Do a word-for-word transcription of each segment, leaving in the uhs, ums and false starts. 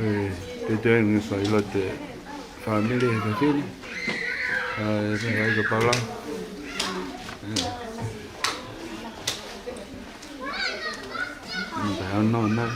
Ē, te te ngi sa ila te fāmili he fefine. Ā, ē, ē, ē, ka pala. Ē. Ē, ka hano, nā.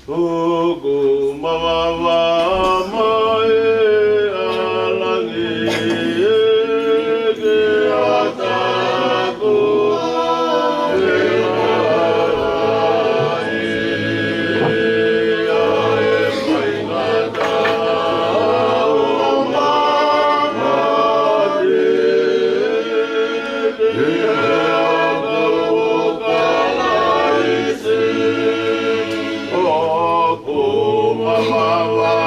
Tuku mavava mai ʻa langi ki hotaku ʻa e faingataʻa ʻo Māmani.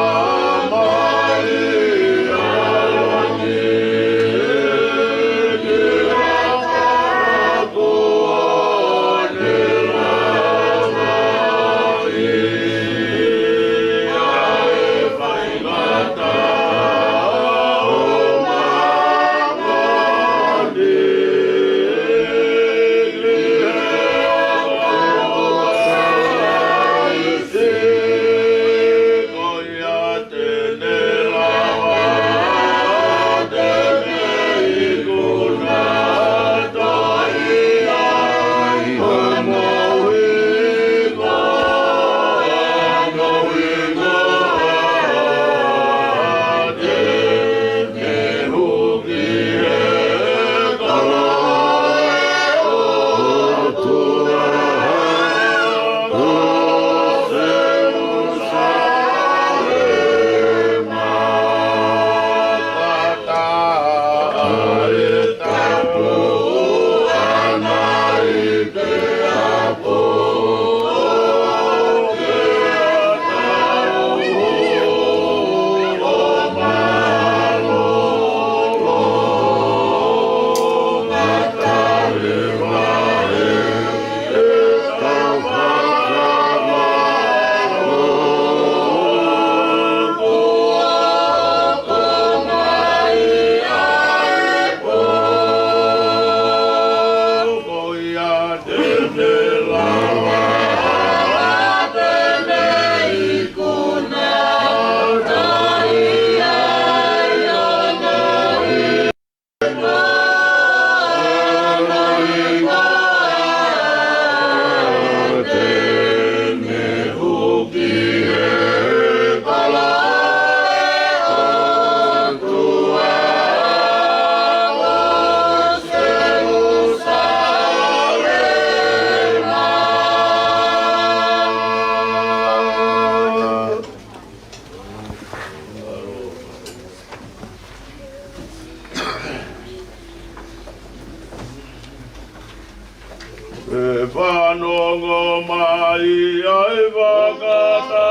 ʻE fanongo mai ʻa e fakataha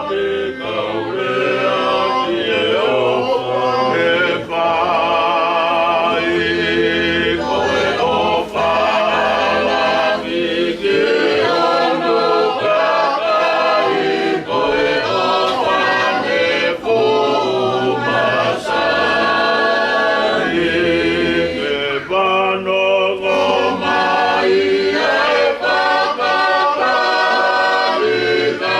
ʻa e kau lea ki he ʻofa ʻe fai, ko e ʻofa ʻa e ʻEiki ki hono kakai, ko e ʻofa ʻa e fuʻu masani. ʻE fanongo mai ʻa e fakataha ʻa e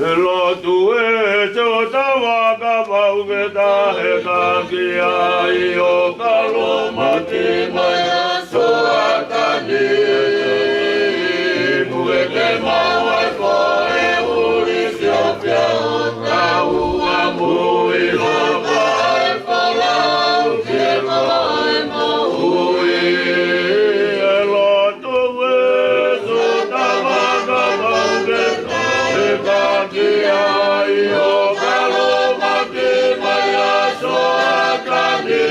ʻE lotu ē, Siota, kapau ʻe taʻe heka ki ai ʻo kalomaki mai ʻa Soatani, ʻi muʻa ke maʻu ʻa e koe ʻuli siofia ʻo kau ʻamui lava ʻa e folau ki he koe moʻui. ʻE lotu ē, Siota, kapau ʻe taʻe heka ki ai ʻo kalomaki mai ʻa Soatani,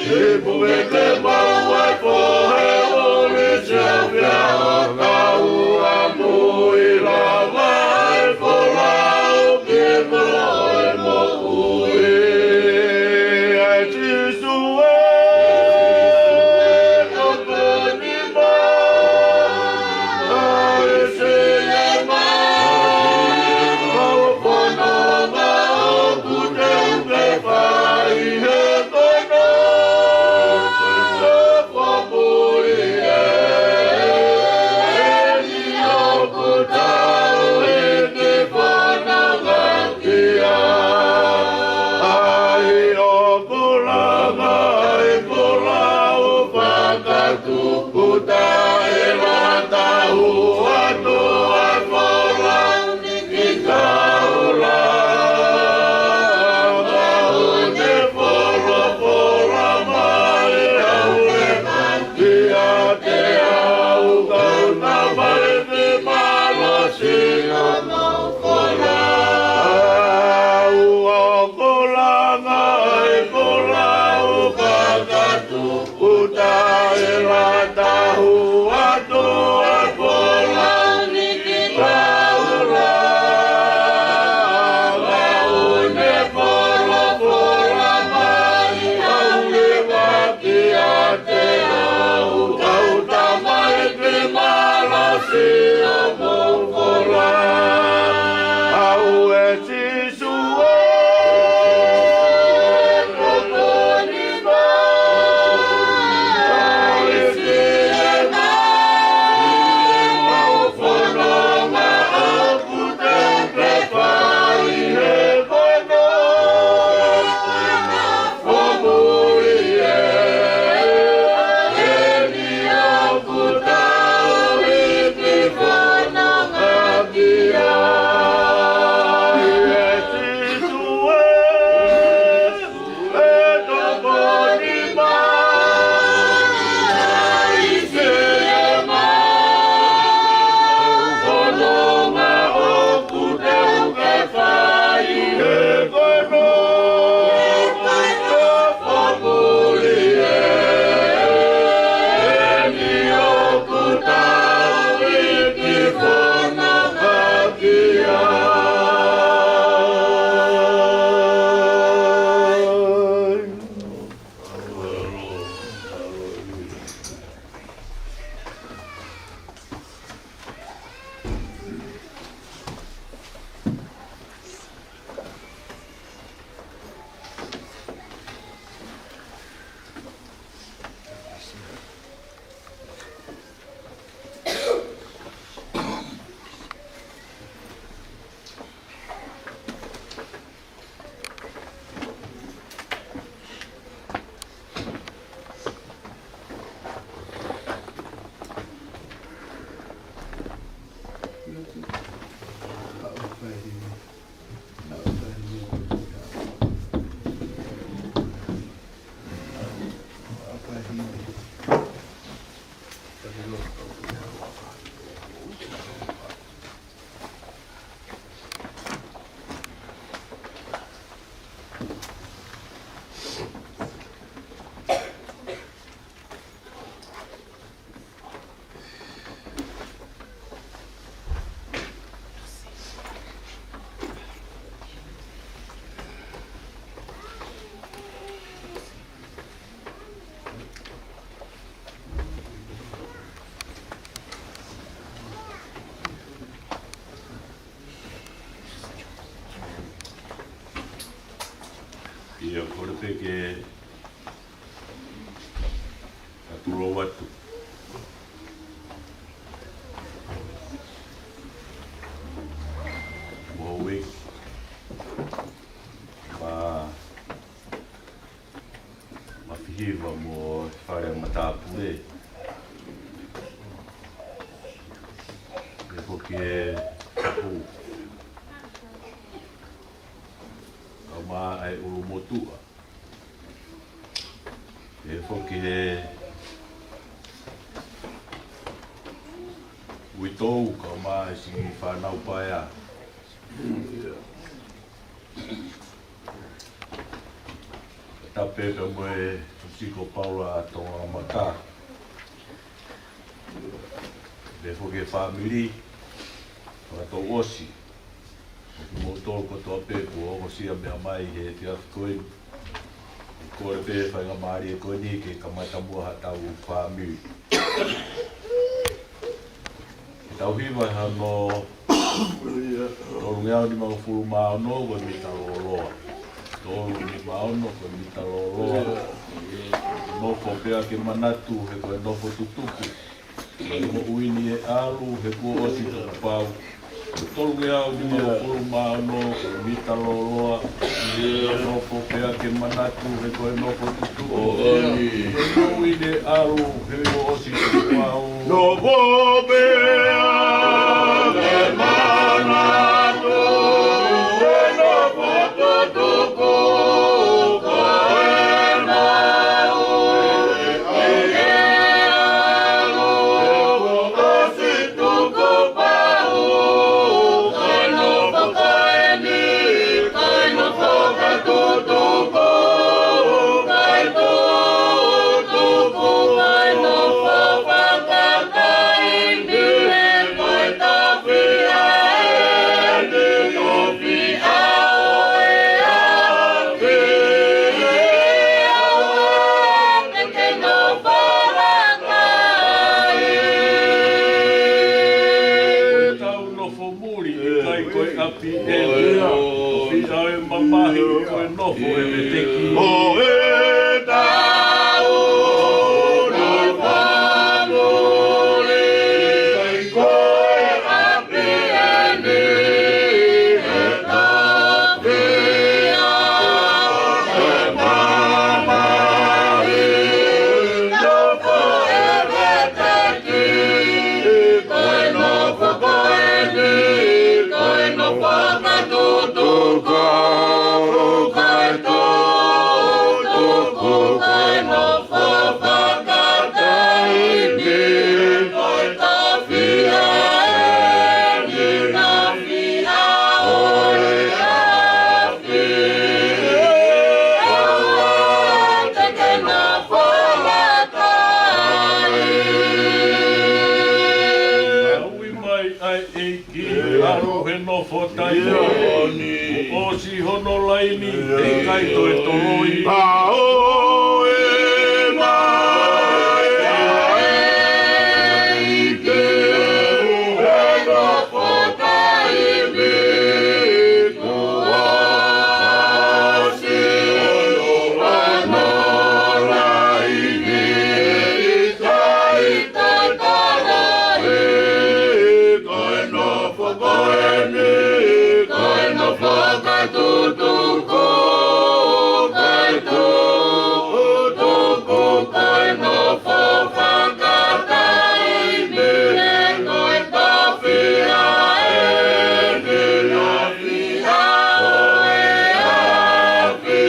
ʻi muʻa ke maʻu ʻa e koe ʻuli siofia ʻo kau ʻamui lava ʻa e folau ki he koe moʻui. ʻE Sīsū ē, ʻoku ni Ke ka tulou atu. Mo ueki. Ma, ma fihiva mo fale matāpule. Ke foki e kapu. Ka ma ai ulu motua. Ke foki he uitou ka ma e siʻi fānau paea. Tape ka mo e Siko Paula Tonga Mata. Ke foki he fāmili, fakatouʻosi. Mo kimoutolu kotoa pē kuo ongosia meʻa mai he efiafi ko eni. Kole pē faingamālie ko eni ke kamata muʻa haʻatau fāmili. Ke tau hiva hano tolungeau nimangofulu mā ono ko e mita lōloa. Tolu nima ono ko e mita lōloa. Nofo pea ke manatu he ko e nofo tutuku. Ko e moʻui ni ʻe ʻalu he kuo ʻosi tukupau. Tolungeau nimangofulu mā ono ko e mita lōloa. Nofo pea ke manatu he ko e nofo tutuku. Ko e moʻui ni ʻe ʻalu he kuo ʻosi tukupau. Nofo pea ke manatu he nofo tutuku. Ko e moʻui ni ʻe ʻalu he kuo ʻosi tukupau. Ko e nofo ko eni, ko e nofo fakatutuku, ko e tutuku, ko e nofo fakataimi, ko e tofiʻa eni, tofiʻa ʻo e afi. Ke nofo lakai. Tau nofo muli, ʻikai ko e ʻapi eni. Tofiʻa ʻo e mamahi, ko e nofo ʻo e veteki. Ko e tau nofo muli, ʻikai ko e ʻapi eni. He tofiʻa ʻo e mamahi, nofo ʻo e veteki. Ko e nofo ko eni, ko e nofo fakatutuku, ko e tutuku, ko e nofo fakataimi, ko e tofiʻa eni, tofiʻa ʻo e afi. ʻOua te ke nofo lakai. Ui mai ʻa e ʻEiki, ʻalu he nofo taimi. Kuo ʻosi hono laini, ʻikai toe toloi. Ui mai ʻa e ʻEiki, he nofo taimi. Kuo ʻosi hono laini, ʻikai toe toloi. Ko e nofo ko eni, ko e nofo fakatutuku, ko e tutuku, ko e nofo fakataimi, ko e tofiʻa eni, tofiʻa ʻo e afi.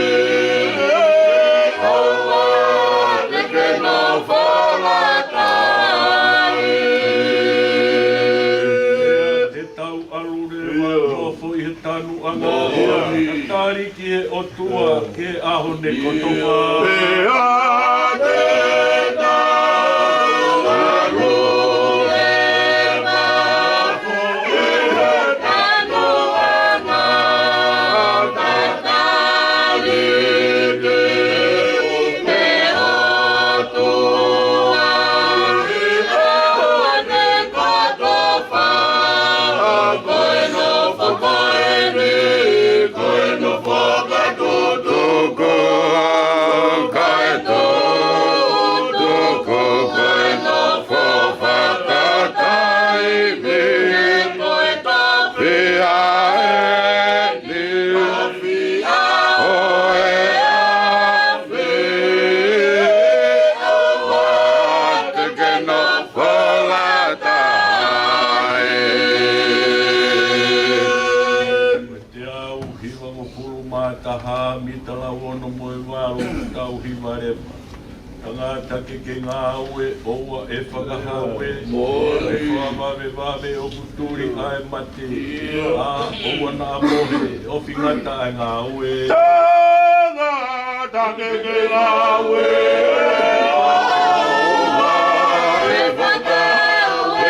ʻOua te ke nofo lakai. Te tau ʻalu leva ʻo nofo ʻi he tanuʻanga. Talitali ki he ʻOtua ki he ʻaho ni kotoa. Pea te tau ʻalu leva ʻi he tanuʻanga. Talitali ki he ʻOtua ki he ʻaho ni kotoa. Ko e nofo ko eni, ko e nofo fakatutuku. Tangata ke ke ngāue, ʻoua ʻe fakahaue. ʻE fakavavevave ʻoku tuli ʻa e mate. ʻA, ʻoua naʻa mohe, ʻofi ngata ʻa e ngāue. Tangata ke ke ngāue, ʻoua ʻe fakahaue.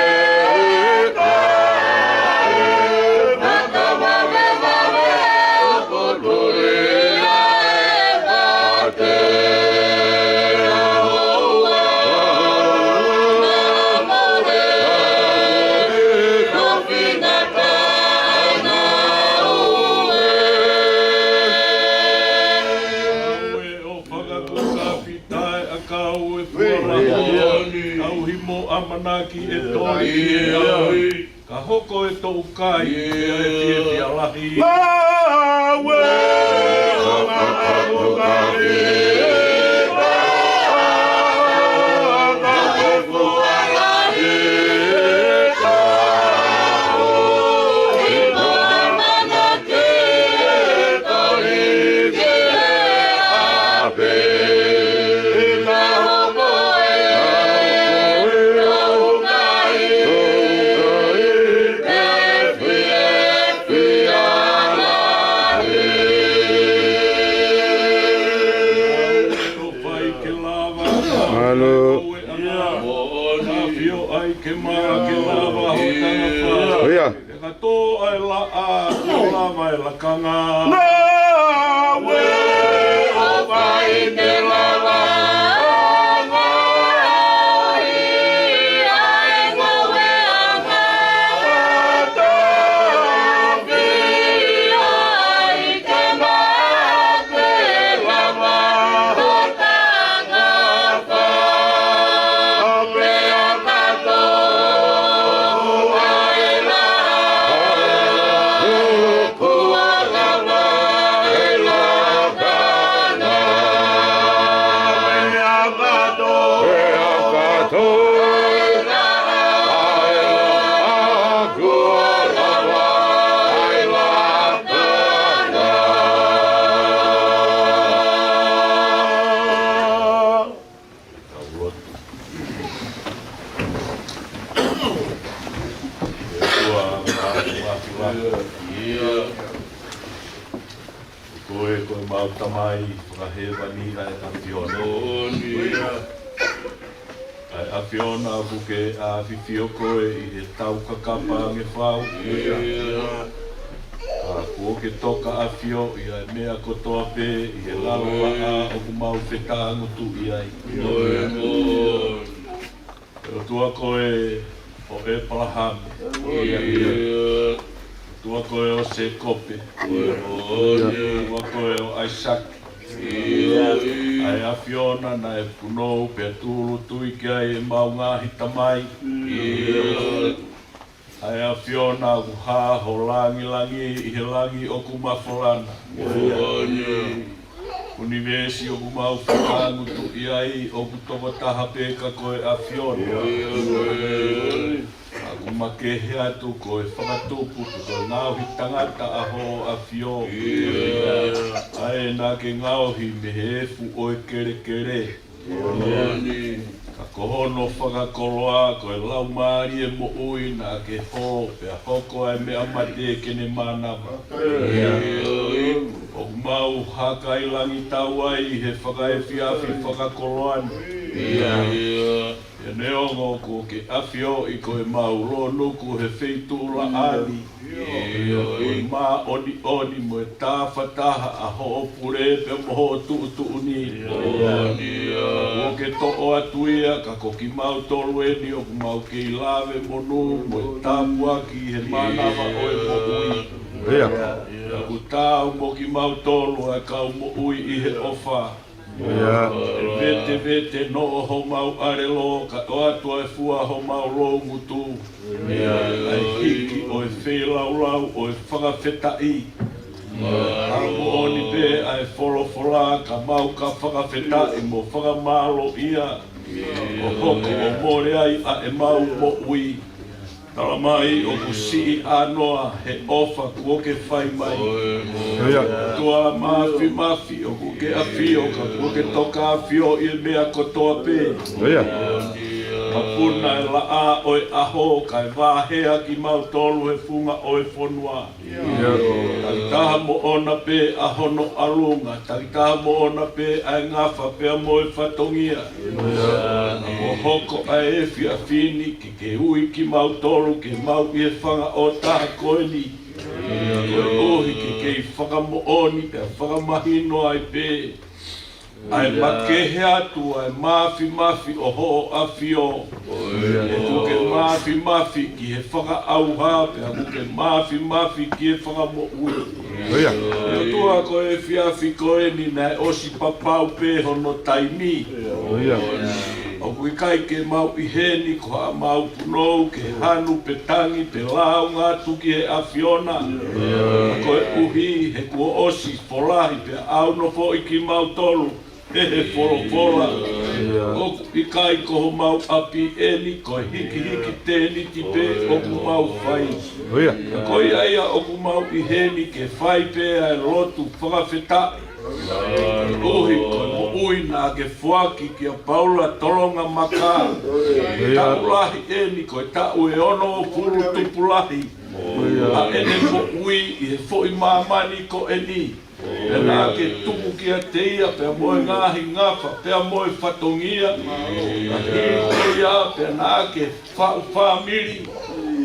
Kau himo ʻamanaki ʻe toli. Ka hoko ʻe toʻu kai, ʻe ai fiefia lahi. Ngāue ʻo ngāue. Alo. Ka fio ai ke mā ke lava ho tangata. ʻIo. Ka tō ai laʻā, lava e lakanga. Ngāue ʻo fai ke lava. Tau lotu. ʻE ʻOtua māfimafi, ko koe ko ʻemau Tamai fakahēvani ʻa e ʻAfiona. ʻA e ʻAfiona ʻoku ke ʻafifio koe ʻi he taukakapa ange fau. Ka kuo ke toka ʻafioʻi ʻa e meʻa kotoa pē ʻi he lalo laʻā ʻoku mau fetāngutuʻi ai. ʻE ʻOtua koe ʻo ʻĒpalahame. ʻOtua koe ʻo Sēkope. ʻOtua koe ʻo ʻAisake. ʻA e ʻAfiona naʻe punou pea tūʻulutui ki ai ʻemau ngaahi tamai. ʻA e ʻAfiona ʻoku hā ho langilangi ʻi he langi ʻoku mafola na. ʻUnivēsi ʻoku mau fetāngutuʻi ai ʻoku tokotaha pē ka ko e ʻAfiona. ʻOku makehe atu ko e fakatupu, ko e ngaohi tangata ʻa Hoʻo ʻAfio. ʻA ē naʻa ke ngaohi mei he efu ʻo e kelekele. Ka ko hono fakakoloa ko e Laumālie Moʻui naʻa ke hō pea hoko ʻa e meʻa mate ke ne mānava. ʻOku mau hakailangitau ai he fakaefiafi fakakoloa ni. Pea neongo kuo ke ʻafioʻi ko ʻemau lōnuku he feituʻu laʻā ni, ko e māʻoniʻoni mo e tāfataha ʻa hoʻo pule pea mo hoʻo tuʻutuʻuni. Kuo ke toʻo atu ia, ka ko kimautolu eni ʻoku mau kei lave monū mo e tāpuaki he mānava ʻo e moʻui. ʻOku taau mo kimautolu ʻa e kau moʻui ʻi he ʻofa. ʻE vetevete noʻo homau ʻalelo, ka ʻoatu ʻa e fua homau loungutu. ʻA e hiki ʻo e feilaulau ʻo e fakafetaʻi. Ka moʻoni pē ʻa e folofola, ka mau ka fakafetaʻi mo fakamālōʻia. ʻO hoko ʻo mole ai ʻa ʻemau moʻui. Tala mai ʻoku siʻi ʻānoa he ʻofa kuo ke fai mai. ʻOtua māfimafi ʻoku ke ʻafi ʻAfio, ka kuo ke toka ʻafio ʻi he meʻa kotoa pē. ʻIo. Mapuna e laʻā ʻo e ʻaho, kae vāhea kimautolu he funga ʻo e fonua. ʻIo. Takitaha moʻona pē ʻa hono ʻalunga, takitaha moʻona pē ʻa e ngafa pea mo e fatongia. Kuo hoko ʻa e efiafi ni ke ke ui kimautolu ke mau ʻi he fanga ʻo taha ko eni. Koeʻuhi ke kei fakamoʻoni pea fakamahino ai pē ʻa e makehe atu ʻa e māfimafi ʻo hoʻo ʻafio. He kuo ke māfimafi ki he fakaʻauha, pea kuo ke māfimafi ki he fakamoʻui. ʻIo. ʻE ʻOtua, ko e efiafi ko eni naʻe ʻosi papau pē hono taimi. ʻIo. ʻOku ʻikai ke mau ʻi heni ko haʻamau punou ke hanu pe tangi pe lāunga atu ki he ʻAfiona. Koeʻuhi he kuo ʻosi folahi pea ʻaunofoʻi kimautolu ʻe he folofola. ʻOku ʻikai ko homau ʻapi eni, ko e hikihiki tēniti pē ʻoku mau fai. ʻIo. Ko ia ia ʻoku mau ʻi heni ke fai pē ʻa e lotu fakafetaʻi. Koeʻuhi ko e moʻui naʻa ke foaki kia Paula Tolonga Maka. Taʻu lahi eni, ko e taʻu ʻe onongofulu tupu lahi ʻa ʻene moʻui ʻi he foʻi māmani ko eni. Pea naʻa ke tuku kiate ia pea mo e ngaahi ngafa pea mo e fatongia. Ka hili ko ia pea naʻa ke faʻu fāmili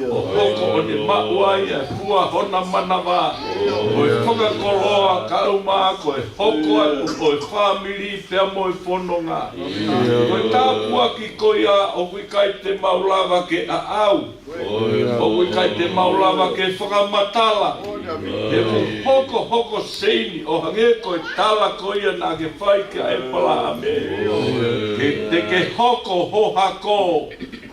ʻo hoko ʻo ne maʻu ai ʻa e fua hona manava. Ko e fakakoloa kae ʻumaʻā ko e hoko atu ʻo e fāmili pea mo e fononga. Ko e tāpuaki ko ia ʻoku ʻikai te mau lava ke ʻaʻau. ʻOku ʻikai te mau lava ke fakamatala. He kuo hokohoko seini ʻo hangē ko e tala ko ia naʻa ke fai kia ʻEpalahame. Ke te ke hoko ho hako,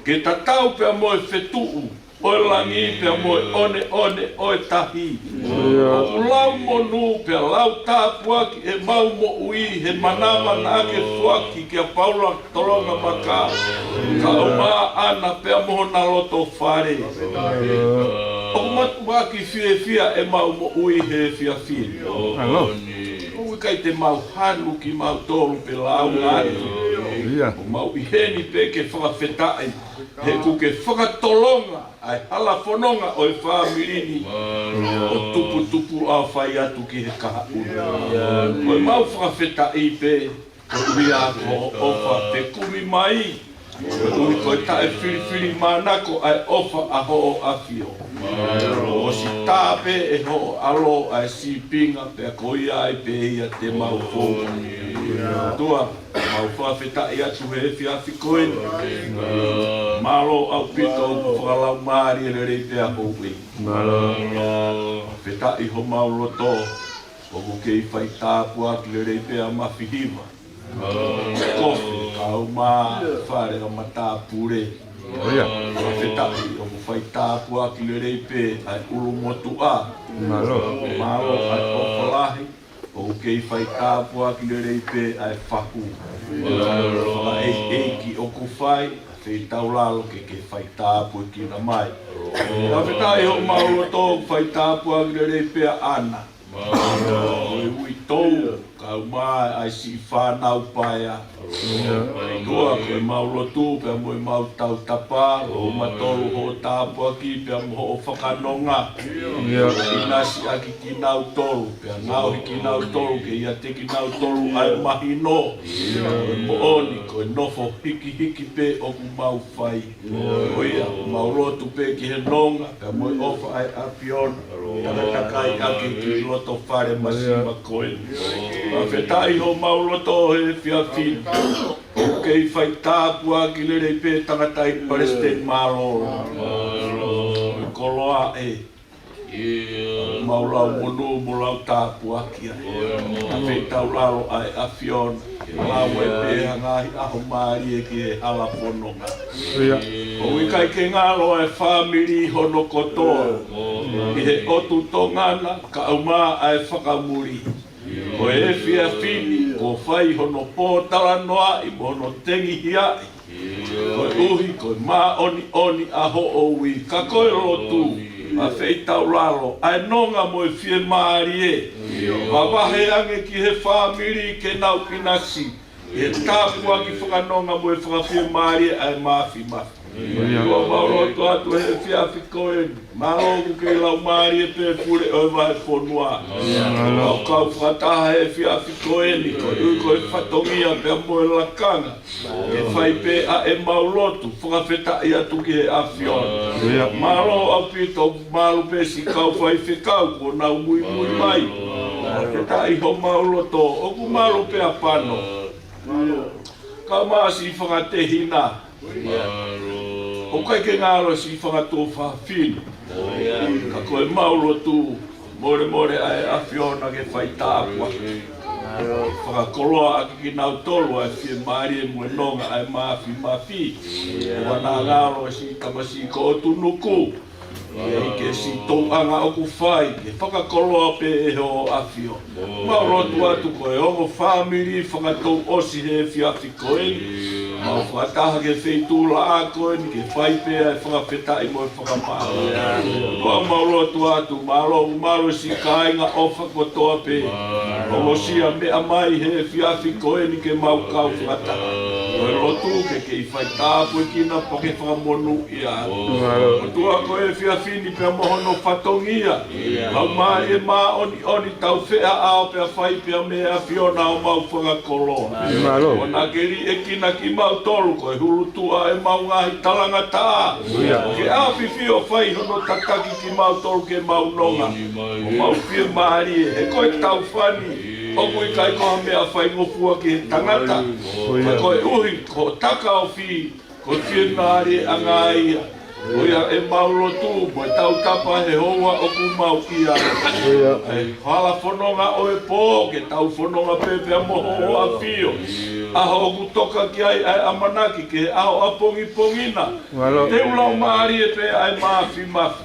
ke tatau pea mo e fetuʻu ʻo e langi pea mo e ʻoneʻone ʻo e tahi. ʻOku lau monū pea lau tāpuaki ʻemau moʻui he manava naʻa ke foaki kia Paula Tolonga Maka, kae ʻumaʻā ʻAna pea mo hona loto fale. ʻOku mātuʻaki fiefia ʻemau moʻui he efiafi ni. ʻOku ʻikai te mau hanu kimautolu pe lāunga atu. ʻOku mau ʻi heni pē ke fakafetaʻi he kuo ke fakatolonga ʻa e hala fononga ʻo e fāmili ni ʻo tuputupuʻa ʻo fai atu ki he kahaʻu. Ko ʻemau fakafetaʻi pē, ko ia ko hoʻo ʻofa te kumi mai. Koeʻuhi ko e taʻefilifilimānako ʻa e ʻofa ʻa hoʻo ʻafio. ʻOsi tā pē ʻe hoʻo ʻAlo ʻa e sīpinga pea ko ia ai pē ia te mau fou. ʻOtua, mau fakafetaʻi atu he efiafi ko eni. Mālō ʻaupito ʻoku fakalaumālie lelei pē ʻa houʻeiki. Fetaʻi homau loto ʻoku kei fai tāpuaki lelei pē ʻa Mafihiva. Kofi kae ʻumaʻā e fale ʻa matāpule. Fetaʻi ʻoku fai tāpuaki lelei pē ʻa e ʻulumotuʻa. Mālō ʻa e ʻofa lahi. ʻOku kei fai tāpuaki lelei pē ʻa e fahu. Fakaʻeiʻeiki ʻoku fai, feitaulalo ke ke fai tāpuekina mai. Fakafetaʻi homau loto ʻoku fai tāpuaki lelei pē ʻa ʻAna. Ko e uitou, kae ʻumaʻā ʻa e siʻi fānau paea. ʻOtua, ko ʻemau lotu pea mo ʻemau tautapa, ʻoku mau tolu hoʻo tāpuaki pea mo hoʻo fakanonga. ʻInasi ʻaki kinautolu, pea ngaohi kinautolu ke ʻiate kinautolu ʻa e mahino. Ko e moʻoni, ko e nofo hikihiki pē ʻoku mau fai. Ko ia, mau lotu pē ki he nonga, pea mo e ʻofa ʻa e ʻAfiona. Takatakai ʻaki ki loto fale masiva ko eni. Fakafetaʻi homau loto he efiafi ni. ʻOku kei fai tāpuaki lelei pē tangataʻeiki palesiteni mālōlō. Koloa ē. Mau lau monū mo lau tāpuaki ai. ʻA feitaulalo ʻa e ʻAfiona. Ke lau ai pē ha ngaahi ʻaho mālie ki he hala fononga. ʻOku ʻikai ke ngalo ʻa e fāmili hono kotoa ʻi he ʻotu Tonga na, kae ʻumaʻā ʻa e fakamuli. Ko e efiafi ni, kuo fai hono pōtalanoaʻi mo hono tengihiaʻi. Koeʻuhi ko e māʻoniʻoni ʻa hoʻo ui, ka ko e lotu. Mafeitaulalo, ʻa e nonga mo e fiemālie. Vavahe ange ki he fāmili ke nau ʻinasi he tāpuaki fakanonga mo e fakafiemālie ʻa e Mafimafi. Ko ia mau lotu atu he efiafi ko eni. Mālō ʻoku kei laumālie pē pule ʻo e vahefonua. Mau kau fakataha he efiafi ko eni. Koeʻuhi ko e fatongia pea mo e lakanga ke fai pē ʻa e mau lotu, fakafetaʻi atu ki he ʻAfiona. Mālō ʻaupito, malu pē siʻi kau faifekau kuo nau muimui mai. Fakafetaʻi homau loto, ʻoku malu pē ʻa Pano. Ka masi fakatehina. ʻOku ʻikai ke ngalo siʻi fakatuofāfine. Ka ko e mau lotu, molemole ʻa e ʻAfiona ke fai tāpuaki. Fakakoloa ʻaki kinautolu ʻa e fiemālie mo e nonga ʻa e Mafimafi. Ko ʻena ngalo siʻi tamasiʻi ko ʻOtunuku. ʻIkai ke siʻi tōʻonga ʻoku fai, ke fakakoloa pē ʻe hoʻo ʻAfio. Mau lotu atu ko e ongo fāmili fakatouʻosi he efiafi ko eni. Mau fakataha ki he feituʻu laʻā ko eni ke fai pē ʻa e fakafetaʻi mo e fakamālō. Ko ia mau lotu atu, mālō, mālō siʻi kāinga ʻofa kotoa pē. Ongosia meʻa mai he efiafi ko eni ke mau kau fakataha. Ko e lotu ke kei fai tāpuekina pea ke fakamonūʻia. ʻOtua ko e efiafi ni pea mo hono fatongia. Laumālie Māʻoniʻoni, tau feʻaʻao pea fai pea mei he ʻAfiona ʻo mau fakakoloa. Mālō. ʻOua naʻa ke liʻekina kimautolu ko e hulutuʻa ʻemau ngaahi talangataʻa. Ke ʻafifio fai hono tataki kimautolu ke mau nonga. ʻO mau fiemālie, he ko e tau fani, ʻoku ʻikai ko ha meʻa faingofua ki he tangata. Ka koeʻuhi ko e takaofi, ko e fiemālie ʻanga ia. Ko ia ʻemau lotu, mo e tautapa he houa ʻoku mau ʻi ai. ʻA e hala fononga ʻo e pō, ke tau fononga pē pea mo hoʻo ʻAfio. ʻAho ʻoku toka ki ai ʻa e ʻamanaki ki he ʻaho ʻapongipongi na. Te u laumālie pē ʻa e Mafimafi.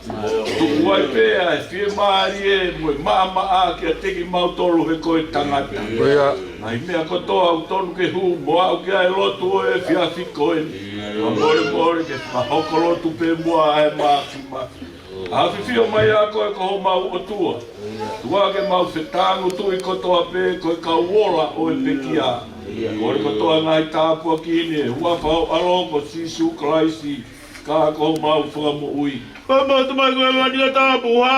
Tuku ai pē ʻa e fiemālie mo e maʻamaʻa kiate kimautolu he ko e tangata. ʻA e meʻa kotoa ʻoku tonu ke hū mo aʻu ki ai e lotu ʻo e efiafi ko eni. Ka molemole ke fakahoko lotu pē muʻa ʻa e Mafimafi. ʻAfifio mai ā koe ko homau ʻOtua. Tuku ke mau fetāngutuʻi kotoa pē ko e kau ola ʻo e pekia. Kole kotoa ngaahi tāpuaki ni ʻi he huafa ho ʻAlo ko Sīsū Kalaisi, ka ko homau Fakamoʻui. Pea mau tō mai ko e vani ka tapu ha.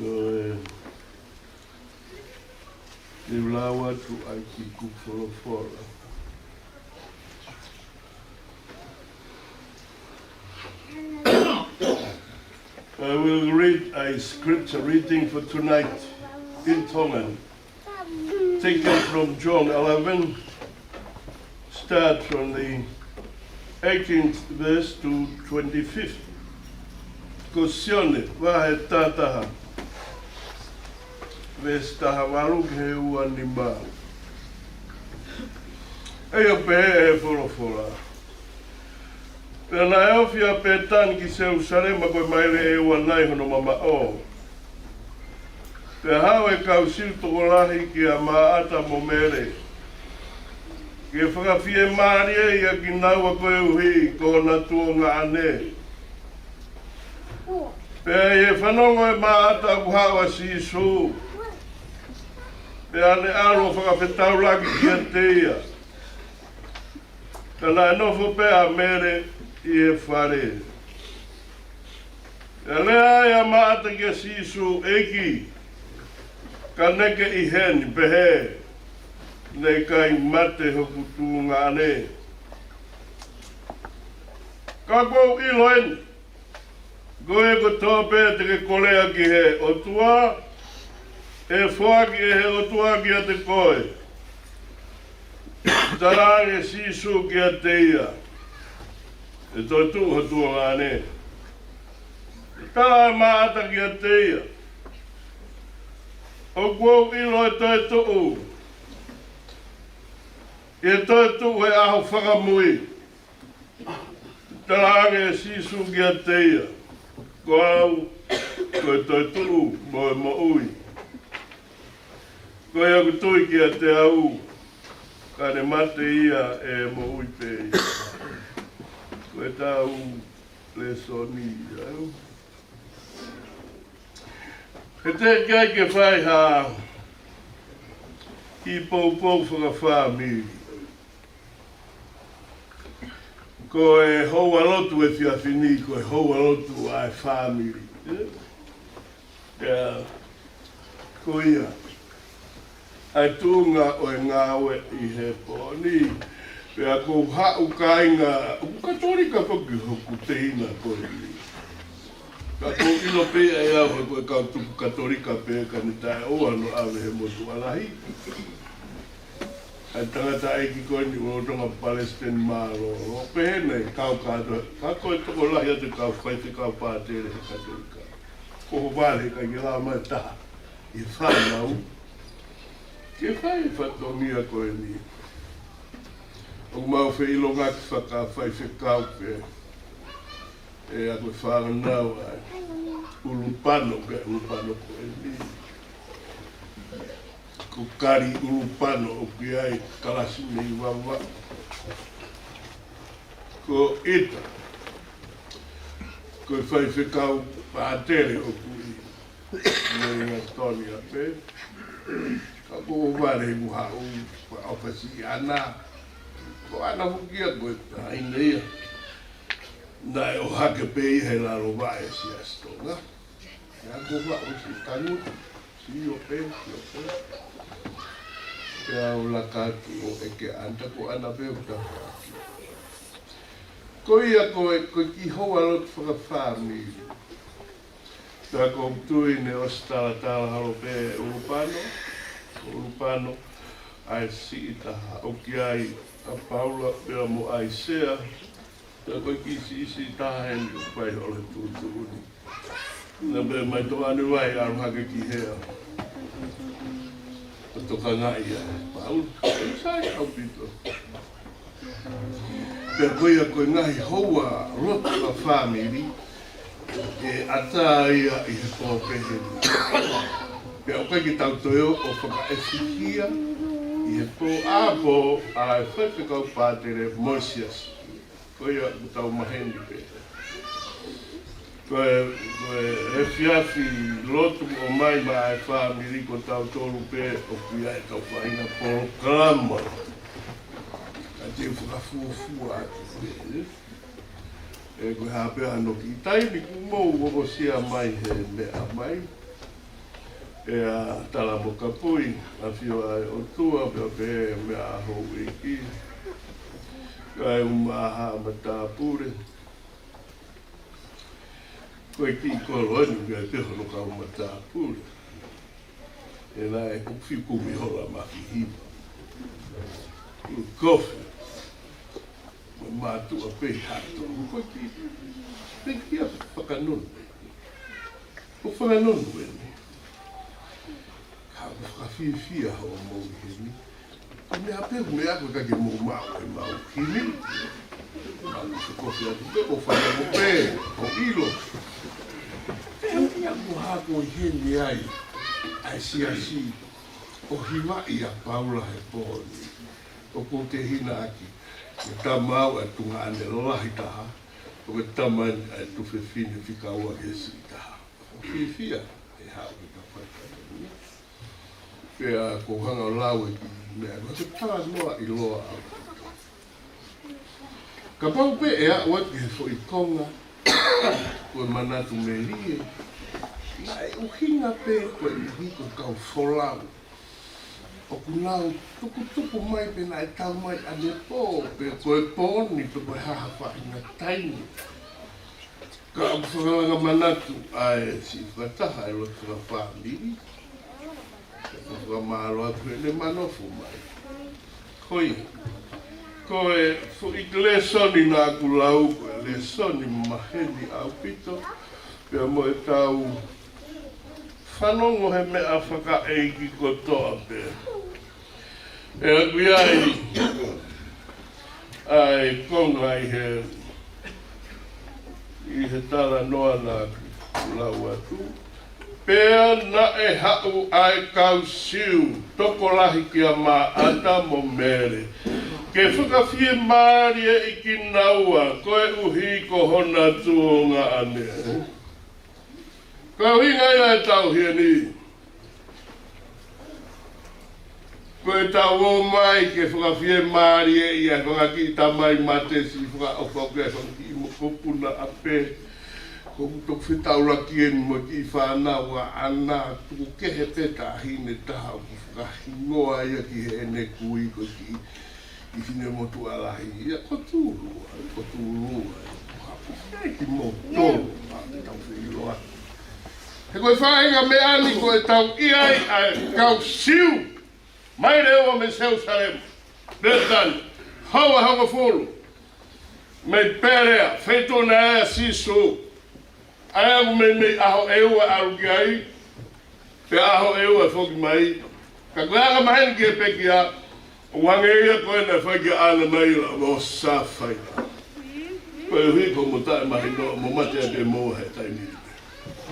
Ko e, te u lau atu ʻa e kiʻi kupu folofola. I will read a scripture reading for tonight in Tongan. Taken from John eleven, start from the eighteenth verse to twenty-fifth. Ko Sione, vahe taha taha, veesi taha valu ki he ua nima. ʻA ia ʻoku pehē ʻe he folofola: Pea naʻe ofi ʻa Pētani ki Selusalema ko e maile ʻe ua nai hono mamaʻo. Pea haʻu e kau Siu tokolahi kia Maʻata mo Mele, ke fakafiemālieʻi ʻa kinaua koeʻuhi ko hona tuongaʻane. Pea ʻi he fanongo ʻe Maʻata ʻoku haʻu ʻa Sīsū, pea ne ʻalu ʻo fakafetaulaki kiate ia. Ka naʻe nofo pē ʻa Mele ʻi he fale. Pea lea ai ʻa Maʻata kia Sīsū, ʻEiki, ka ne ke ʻi heni, pehē ne ʻikai mate hoku tuongaʻane. Ka ʻoku ou ʻilo eni, ko e kotoa pē te ke kolea ki he ʻOtua, ʻe foaki ʻe he ʻOtua kiate koe. Talaange ʻe Sīsū kiate ia, ʻE toetuʻu ho tuongaʻane. Talaange ʻe Maʻata kiate ia, ʻOku ou ʻilo ʻe toetuʻu, ʻe toetuʻu he ʻaho fakamui. Talaange ʻe Sīsū kiate ia, Ko au, ko e toetuʻu mo e moʻui. Ko ia ʻoku tui kiate au, ka ne mate ia, ʻe moʻui pē ia. Ko ʻetau lēsoni ia. He teʻeki ai ke fai ha kiʻi poupou fakafāmili. Ko e houa lotu ʻo e efiafi ni, ko e houa lotu ʻa e fāmili. Pea ko ia ʻa e tuʻunga ʻo e ngāue ʻi he pō ni. Pea ʻoku ou haʻu, kāinga, ʻoku Katolika foki hoku tehina ko eni. Ka ʻoku ou ʻilo pē ʻe au he ko e kau tupu Katolika pē ka ne taʻeʻoua hono ʻave he motuʻa lahi. ʻA e tangataʻeiki ko eni ʻoku lolotonga palesiteni mālōlō, pehē naʻe kau kātoa, ka ko e tokolahi atu e kau faifekau pātele he Katolika. Ko ho vale ka ke lava mai taha ʻi he fānau ke fai e fatongia ko eni. ʻOku mau feʻilongaki fakafaifekau pē. ʻE, ʻa ko e fānau ʻa e ulupano, ko e ulupano ko eni. Ko Kali Ulupano ʻoku ʻi ai, kalasi mei Vavaʻu. Ko ʻIta, ko e faifekau pātele ʻoku ʻi Lelingatonia pē. Ka ko ho vale ʻoku haʻu, ʻoku ʻofa siʻi ʻAna. Ko ʻAna foki ia ko e taʻahine ia naʻe ʻohake pē ia he lalo vaʻe Siasi Tonga. Naʻa ku vaʻu si tangu, sio pē, sio pē. Pea u laka atu ʻo ʻeke ʻAna, ko ʻAna pē ʻoku tafoki. Ko ia ko e, ko e kiʻi houa lotu fakafāmili. Pea ʻoku ou tui ne ʻosi talatala holo pē ʻe Ulupano, Ulupano, ʻa e siʻi taha ʻoku ʻi ai ʻa Paula pea mo ʻAisea, pea ko e kiʻi siʻisiʻi taha heni ʻoku fai holo he tuʻutuʻuni. Naʻa pē mai toʻa ni vai ʻalu hake ki hea. ʻO tokangaʻi ʻa Paula. Sai ʻaupito. Pea ko ia ko e ngaahi houa lotu fakafāmili, ʻe ʻatā ia ʻi he pō pehē ni. Pea ʻoku ʻikai ke tau toe ō ʻo fakaʻefihia ʻi he pō ʻapō ʻa e faifekau pātele mo e siasi. Ko ia ʻoku tau maheni pē. Ko e, ko e efiafi lotu ʻoku ʻomai maʻa e fāmili ko tautolu pē ʻoku ʻi ai ʻetau faʻahinga polokalama. Ka te u fakafuofua atu pē. ʻE, ko e hā pē hano kiʻi taimi kuo mou ʻosia mai he meʻa mai. ʻE, ʻa Tala mo Kapui, ʻafio ʻa e ʻOtua, pea pehē meʻa ʻa houʻeiki. Kae ʻumaʻā ha matāpule. Ko e kiʻi kolo eni, ʻoku ʻi ai pē hono kau matāpule. ʻE, naʻe kuku fiu kumi hola mafi hiva. Kofi. Mo mātuʻa pē hato. Ko e kiʻi, pē kia fakanonu. Ko fakanonu eni. Ka ʻoku fakafiefia hoʻomou heni. Ko e meʻa pē, meʻa ko e ka ke mou maʻu e mau himi. Naʻá ku fekofi atu pē, ʻo fai ange pē, ʻo ʻilo. Pea ʻoku ʻi ai ha kuo ʻi heni ai ʻa e siasi ʻo hivaʻi ʻa Paula he pō ni. ʻOku ou tehina ʻaki, ko e tama au ʻa e tuongaʻane lahi taha, ʻo ko e tama ʻa e tuofefine fika ua ki he siʻi taha. ʻOku ou fiefia ʻe haʻu ki he tafaʻaki ni. Pea ʻoku ou hanga ʻo lau e kiʻi meʻa, ko e talanoa ʻiloa ʻaupito. Kapau pē ʻe aʻu atu ki he foʻi konga ko e manatu melie, naʻe ʻuhinga pē koeʻuhi ko e kau folau ʻoku nau tukutuku mai pe naʻe tau mai ʻanepō, pe ko e pō ni, pe ko e hā ha faʻahinga taimi. Ka ʻoku fakalanga manatu ʻa e siʻi fakataha ʻa e lotu fakafāmili, ʻo fakamālō atu heʻene manofo mai. Ko ia, ko e foʻi lēsoni naʻá ku lau, ko e lēsoni maheni ʻaupito, pea mo ʻetau fanongo he meʻa fakaʻeiki kotoa pē. ʻOku ʻi ai ʻa e konga ʻi he, ʻi he talanoa naʻá ku lau atu. Pea naʻe haʻu ʻa e kau Siu tokolahi kia Maʻata mo Mele, ke fakafiemālieʻi kinaua koeʻuhi ko hona tuongaʻane. Ko e ʻuhinga ia ʻetau ʻi heni. Ko ʻetau ō mai ke fakafiemālieʻi ʻa e fanga kiʻi tamai mate siʻi fakaʻofoʻofa, ʻa e fanga kiʻi mokopuna ʻapē. Ko ʻeku toki fetaulaki eni mo e kiʻi fānau ʻaʻana, tuku kehe pē taʻahine taha ʻoku fakahingoa ia ki heʻene kui ko e kiʻi ʻi finemotuʻa lahi ia, ko Tūlua, ko Tūlua, ko hapo. ʻE kimoutolu, ʻa, tau feʻiloaki. He ko e faʻahinga meʻa ni ko ʻetau ʻi ai ʻa e kau Siu mai Leua mei Selusalema, Peletania, houa ʻe hongofulu mei Pelea, feituʻu naʻe ʻi ai ʻa Sīsū. ʻA ia ʻoku meimei ʻaho ʻe ua ʻalu ki ai, pea ʻaho ʻe ua foki mai. Ka ko e anga maheni ki he pekia, ʻoku hangē ia ko ē naʻe fai kia ʻAnanaila mo Safaila. Koeʻuhi ko hoʻomo taʻemahinoʻi, mo mate ai pē moua he taimi ni.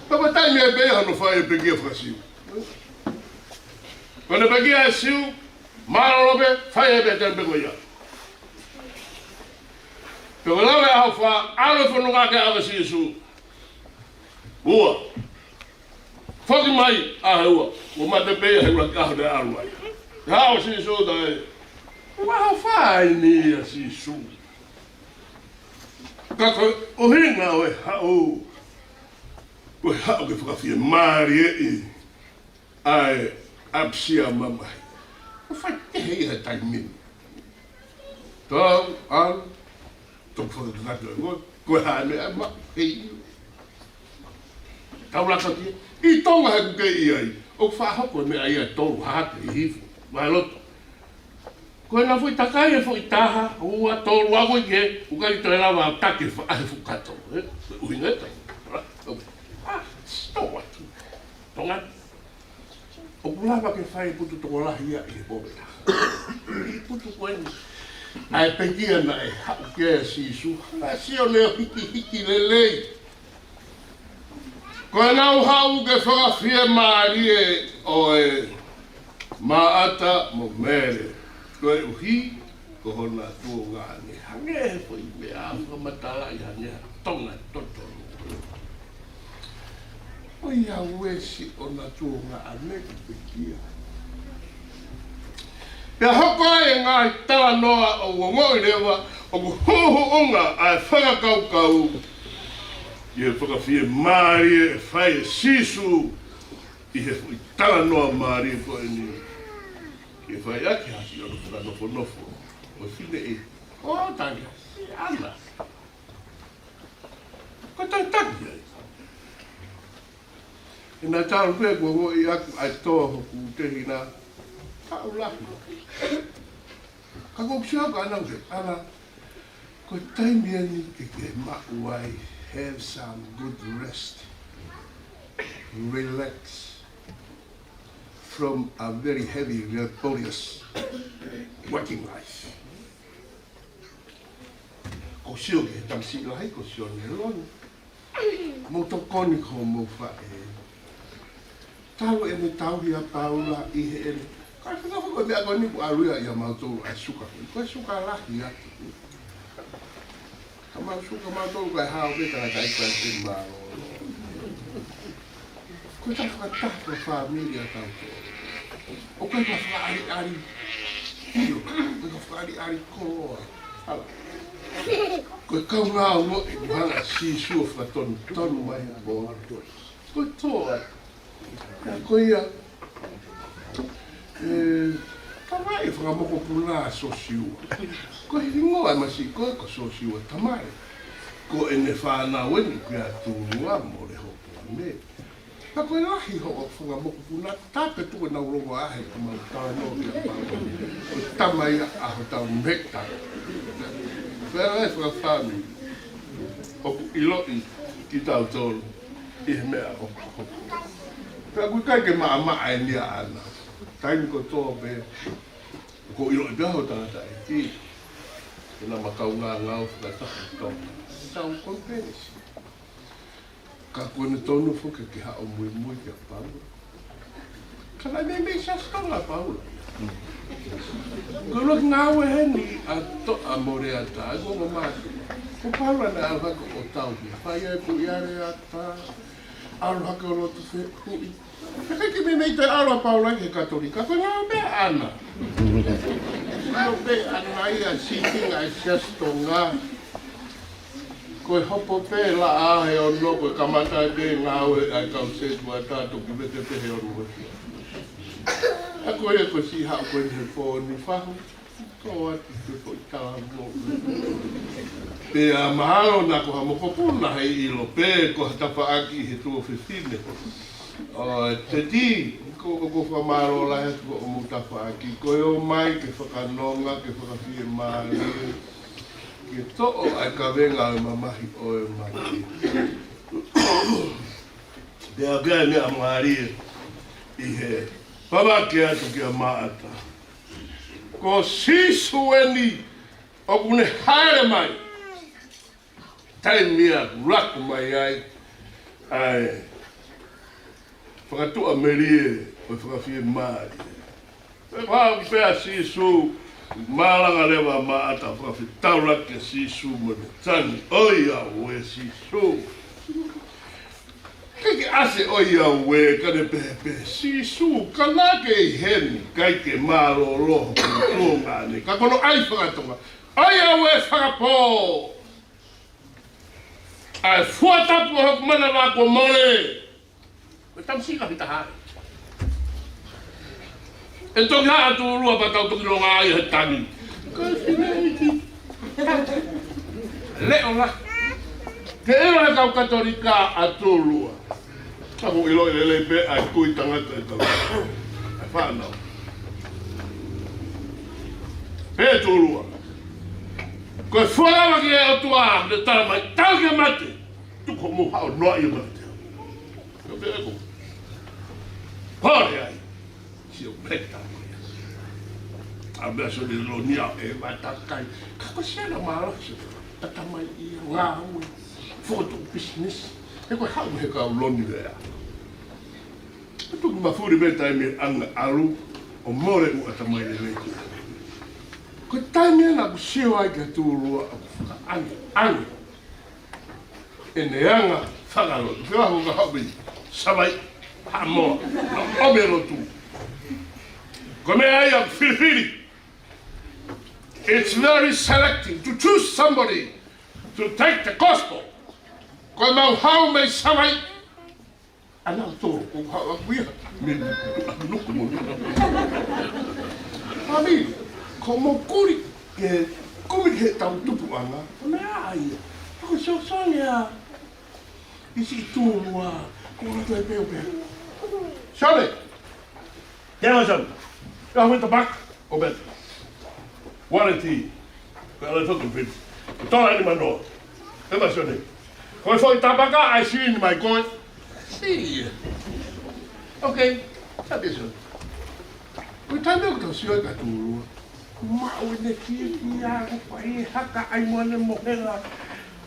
Ka ko e taimi ai pē ia hono fai e pekia faka-Siu. Ko ʻene pekia ʻa e Siu, mālōlō pē, fai ai pē taimi pē ko ia. Pea ko e lau e ʻaho fā, ʻalu e fononga ki he ʻao ʻo Sīsū. Ua. Foki mai, ʻaho ua. Kuo mate pē ia he ʻuluaki ʻaho naʻe ʻalu ai. Haʻu ʻa Sīsū taʻe. Ua ʻaho fā eni ʻa Sīsū. Ka ko e ʻuhinga ʻo e haʻu, ko e haʻu ke fakafiemālieʻi ʻa e ʻapisia mamahi. Ko e faikehe ia he taimi ni. Tau, ʻalu, toki fakakakato ʻe koe, ko e hā e meʻa ʻe maʻu, ʻe ʻilo. Tau laka ki ai, ʻi Tonga he ʻoku kei ʻi ai, ʻoku faʻa hoko e meʻa ia ʻe tolu, hahake, ʻi hifo, vaheloto. Ko ʻena foʻi takai e foʻi taha, ua, tolu, ako i ke, ʻoku ʻikai toe lava ʻo taki e faʻahi fukato, ē? Ko e ʻuhinga ia. ʻA, sitoa atu. Tonga. ʻOku lava ke fai e putu tokolahi ia ʻi he pō pē taha. ʻI he putu ko eni. ʻA e pekia naʻe haʻu ki ai ʻa Sīsū, hanga ʻe Sione ʻo hikihiki lelei. Ko ʻenau haʻu ke fakafiemālie ʻo e Maʻata mo Mele, koeʻuhi ko hona tuongaʻane. Hangē he foʻi meʻa fakamatalaʻi hangē ha Tonga totonu. ʻOiauē siʻona tuongaʻane ki he pekia. Pea hoko ai e ngaahi talanoa ʻo ongoʻi leva ʻoku huʻuhuʻunga ʻa e fakakaukau ʻi he fakafiemālie ʻe fai ʻe Sīsū ʻi he foʻi talanoa mālie ko eni. Ke fai ʻaki ha siʻono fakanofonofo ʻo e fineʻeiki. ʻO tangi, siʻana. Ko e takitaki ai. ʻI heʻena talu pē kuo ongoʻi ʻaki ʻa e tō hoku tehina, haʻu lahi. Ka ko u sio ka ana use, ana, ko e taimi eni ke ke maʻu ai, have some good rest. Relax from a very heavy, laborious working life. ʻOku sio ki he tamasiʻi lahi ko Sione Loni. Mou tokoni ki hoʻomou faʻē. Talu ʻene tauhi ʻa Paula ʻi heʻene. Ka ko e meʻa ko eni ʻoku ʻalu ia ʻia mautolu ʻa e suka ko ē. Ko e suka lahi atu. Ka mau suka mautolu ka e hao pē ka ka ʻikai ke mālōlō. Ko e taha fakataha ko e fāmili ʻa tautolu. ʻOku ʻikai ko ha fakaʻaliʻali. ʻIo, ʻoku ʻikai ko ha fakaʻaliʻali koloa. Hala. Ko e kaungā ongoʻi ʻoku hanga ʻe Sīsū ʻo fakatonutonu mai ʻa Paula. Ko e tō ai. Ko ia, ē, ka mai e fanga mokopuna ʻa Sosiua. Ko e hingoa ʻo e masiʻi ko ē ko Sosiua Tamale. Ko ʻene fānau eni ko ia Tulua mo Lehopolame. Ka ko e lahi hoʻo fanga mokopuna tape tuku ʻenau longoaʻa he ʻoku mau talanoa ki ai pau. Ko e tama ia ʻa hotau mehekitanga. Pea ʻa e fanga fāmili ʻoku ʻiloʻi kitautolu ʻi he meʻa ʻoku hoko. Pea ʻoku ʻikai ke maʻamaʻa eni ʻaʻana. Taimi kotoa pē ʻoku ʻiloʻi pē ʻe hotau tangataʻeiki ʻenau kaungāngāue fakataha ʻi Tonga. Tau konipelesi. Ka ko ʻene tonu foki ke haʻu ʻo muimui kia Paula. Ka naʻe meimei Siasi Tonga ʻa Paula. Ko e ʻuluaki ngāue heni ʻa Toʻa mo Leata, ko e mātuʻa. Ko Paula naʻe ʻalu hake ʻo tauhi. Fai ai e puʻi ʻa Leata. ʻAlu hake ʻo lotu fehuʻi. He ʻikai ke meimei toe ʻalu ʻa Paula ki he Katolika, ko e ngāue pē ʻaʻana. Ngāue pē ʻaʻana ia sīpinga e Siasi Tonga. Ko e hopo pē laʻā he ono, ko e kamata pē ngāue ʻa e kau sētuata toki vete pē he ono. ʻA ko ia ko e siʻi haʻu ko eni he fō ni fahu. Ko atu ke foʻi tala mo. Pea mahalo naʻa ko ha mokopuna he ʻilo pē ko ha tafaʻaki he tuofefine. ʻO e teti, ko, ko, ko fakamālō lahi atu ko hoʻomou tafaʻaki. Ko e ō mai ke fakanonga, ke fakafiemālie. Ke toʻo ʻa e kavenga ʻo e mamahi ʻo e mate. Pea ʻoku ʻi ai e meʻa mālie ʻi he pavake atu kia Maʻata. Ko Sīsū eni ʻoku ne hāʻele mai. Taimi ia ʻoku laku mai ai ʻa e fakatuʻamelie ʻo e fakafiemālie. Pea ʻoku pehē ʻa Sīsū, malanga leva ʻa Maʻata ʻo fakafetaulaki kia Sīsū mo ne tangi, ʻOiauē Sīsū. ʻIkai ke ʻasi ʻoiauē ka ne pehē pē, Sīsū, ka naʻa ke ʻi heni, ʻikai ke mālōlō hoku tuongaʻane. Ka ko hono ʻai faka-Tonga, ʻOiauē fakapō. ʻA e fua tapu ʻo hoku manava kuo mole. Ko e tamasiʻi lahi taha ē. ʻE toki haʻu ʻa Tulua pea tau toki longoaʻa he tangi. Ko e fineʻeiki. Leʻo lahi. Ke ʻilo he kau Katolika ʻa Tulua. Ka mou ʻiloʻi lelei pē ʻa e kui tangata ʻe tau. ʻA e fānau. Pehē ʻe Tulua, ko e fua lava ki he ʻOtua, ne tala mai, tau ke mate. Tuku hoʻomou haʻo noaʻi ʻo mate. Ka pehē ko. Pole ai. Sio pē tau. ʻA meʻa Sione Loni ʻe vatakai. Ka ko Sione mālohi. Tata mai ia ngāue. Fokotuʻu pisinisi. He ko e haʻu he kau Loni lea. Tuku mafuli pē taimi ʻanga ʻalu ʻo mole ʻū ʻatamai lelei. Ko e taimi ena ʻoku sio ai kia Tulua ʻoku fakaʻangeʻange ʻene anga fakalotu. Ke vahu ka haʻu pē Savaiʻi, Haʻamoa, ʻo me lotu. Ko e meʻa ia ʻoku filifili. It's very selective to choose somebody to take the gospel. Ko e mau haʻu mei Savaiʻi. ʻAna tō, ko ha, ha, kuia. Me, nuku mo. Mami, ko mokuri ke kumi ke tau tupu anga. Mea ai. Ko so, so, ia. ʻIsi Tulua, ko la te peo peo. Sorry. Tēnā, Sione. Ka huita paka, ʻo pē. Waleti. Ka la toki piti. Tola ni manoa. ʻE ma Sione. Ko e foʻi tapaka, ʻai sini mai koe. Si. Okay. Tape Sione. Ko e taimi ʻoku tau sio ai kia Tulua. Maʻu ʻene fiefia ko fai e haka ai mo ʻene mohenga.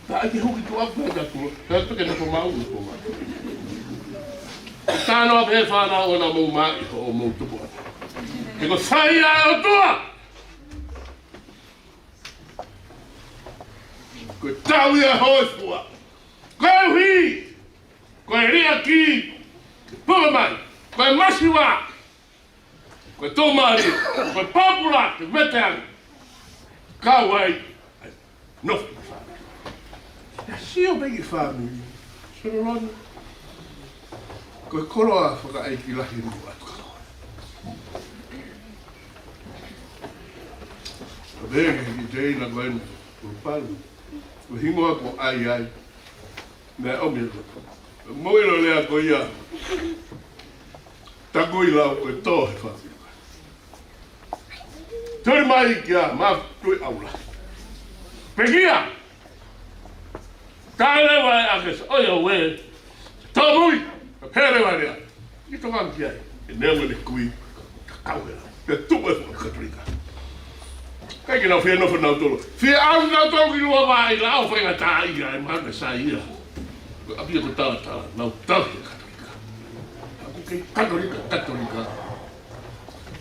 Pea ʻai ke huki tuʻa pē ka tuʻa. Pea peke na ko maʻu na ko maʻu. Tano a pē fānau ʻoua naʻa mou maʻi hoʻomou tupu ʻana. He ko e fai ʻa e ʻOtua. Ko e tau ia hoi fua. Koeʻuhi ko e liʻaki ke puke mai, ko e masiva, ko e tōmālie, ko e pōpula, ko e veteange. Kau ai, ai, nofo ki fāmili. Ia sio pē ki fāmili. Sololona. Ko e koloa fakaʻeiki lahi mo atu. Ka pehē ki te ina ko ena, ko Palu. Ko e hingoa ko ai ai. Mea ʻomi e koto. Mo ilo lea ko ia. Takui lau ko e tō he fāmili. Tuli mai kia ma tui aula. Pekia. Ka leva e ake sa ʻoi au e. Tōmui. Pele wa lea. I toka ki ai. E nea mo ne kui. Ka kau hela. Pea tuʻu e fuʻu Katolika. Kai ke nau fie nofo nau tolo. Fie au nau tolo ki lua vai la o fai ngata ia e mana sa ia. Ko ʻapi ko tala tala. Nau tau he Katolika. Aku ke Katolika, Katolika.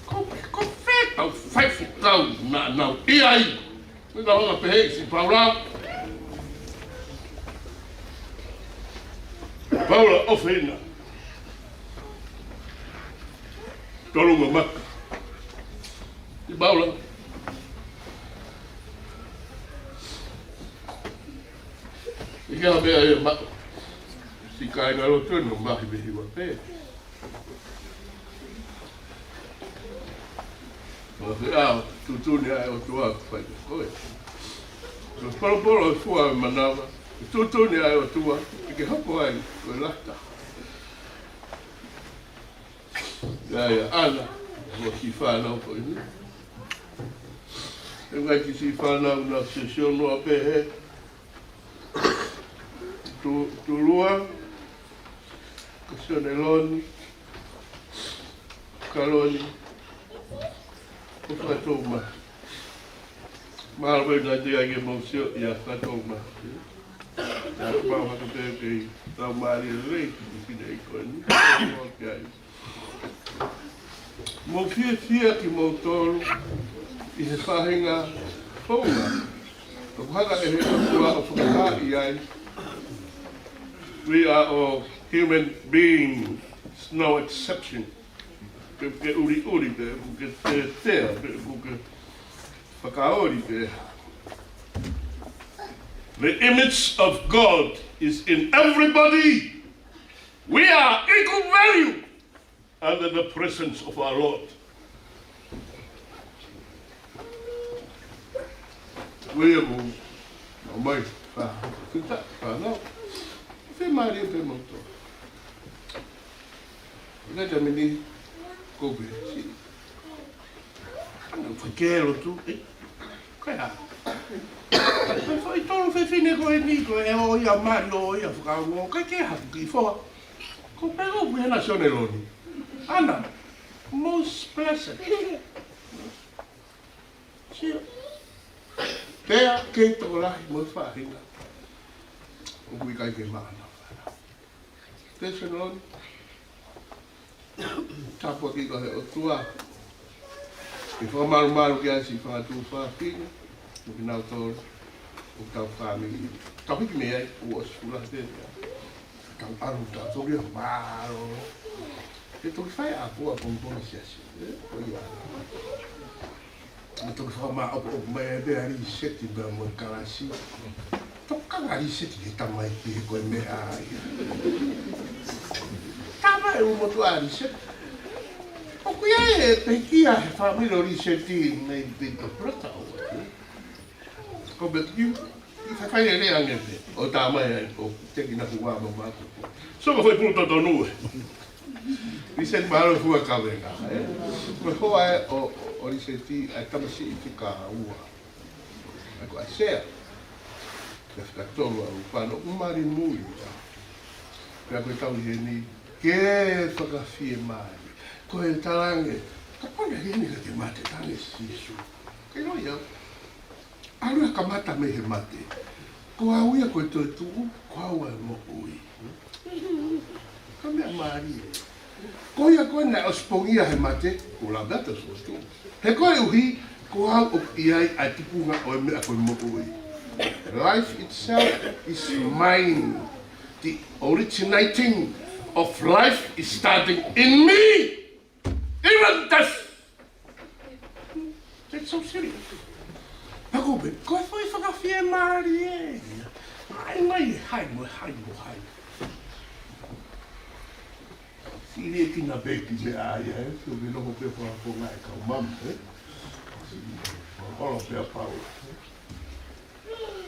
Ko pe, ko fe, kau fai fekau na nau i ai. Ko ka hanga pehē si Paula. Paula ʻo feina. Tolu ngā maka. I Paula. I ke hame ai e maka. Si kai ngalo tonu mahi mehi wa pē. Ko e ʻao, tuʻutuʻuni ai ʻOtua ko fai ko koe. Ko e polopolo e fua e manava, tuʻutuʻuni ai ʻOtua, i ke hoko ai, ko e lata. Ia, ia, ana, mo si fānau ko ini. E ngai ki si fānau na sesio noa pehē. Tu, tulua, ko Sione Loni, Kaloni, ko Fatoma. Mālō pē na te ai ke mau sio ia Fatoma. Ia mau haka pē ke tau mālie lelei ki te pine i koe ni. Mālō pē ai. Mo fiefia kimoutolu ʻi he faʻahinga founga. ʻOku hanga ʻe he ʻOtua ʻo fakahaaʻi ai. We are all human beings, no exception. Ke, ke ʻuliʻuli pe, ke tetea pe, ke fakaoli pe. The image of God is in everybody. We are equal value under the presence of our Lord. Ko ia ko, ʻomai, fa, fita, fa, no. Fe mari, fe moto. Ina tamini, ko be, si. Ana, fa kelo tu, eh. Ko ia. Ko e foʻi tolu fefine ko eni ko e ʻo ia mali ʻo ia fakaongo. Kai ke haku ki foa. Ko pego pui hena Sione Loni. Ana. Most blessed. Sio. Pea kei tokolahi mo e faʻahinga. ʻOku ʻikai ke maʻana. Te Sione Loni. Tāpuaki ko e ʻOtua. Ke fakamalumalu ki ai si fanga tuofāfine. Mo kinautolu. ʻO tau fāmili. Tau hiki mei ai, ʻosi fula te. Tau ʻalu, tau toki mālō. Ke toki fai ʻa pua pongipongi siasi. ʻE, ko ia. Mo toki fakamaʻopoʻopo mai ai pē ʻa Liseti pea mo e kalasi. Tokanga Liseti ke tamai pē ko e meʻa ia. Tamai ʻu motu ʻa Liseti. ʻOku ʻi ai e pekia he fāmili ʻo Liseti mei Pito Pulata ʻo. Ko Betikiu, i fai fai lelei ange pē. ʻO tamai ai, ʻo teki na kuā mo mātou. So ko fai pulu totonu e. Liseti mālō fua kavenga, ē? Ko e hoa ē ʻo, ʻo, ʻo Liseti, ʻa e tamasiʻi fika ua. ʻA ia ko ʻAisea. Ka fika tolu ʻa ʻUpano, ʻoku mali mui. Pea ko e tau ʻi heni, ke fakafiemālie. Ko e talange, ka pona heni ka ke mate tange Sīsū. ʻIloa ia, ʻalu ʻo kamata mei he mate. Ko au ia ko e toetuʻu, ko au ʻa e moʻui. Ko e meʻa mālie. Ko ia ko ē naʻe ʻosi pongia he mate, ko e lau atu ʻo e toetuʻu. He koeʻuhi, ko au ʻoku ʻi ai ʻa e tupunga ʻo e meʻa ko e moʻui. Life itself is mine. The originating of life is starting in me. Even death. That's so silly. Pea ko e pē, ko e foʻi fakafiemālie ia. Ai, mai, hai, mo, hai, mo, hai. Siʻi liʻekina pē ki meʻa ia, ē? So, we don't be for, for like a mum, ē? Olo pē ʻa Paula.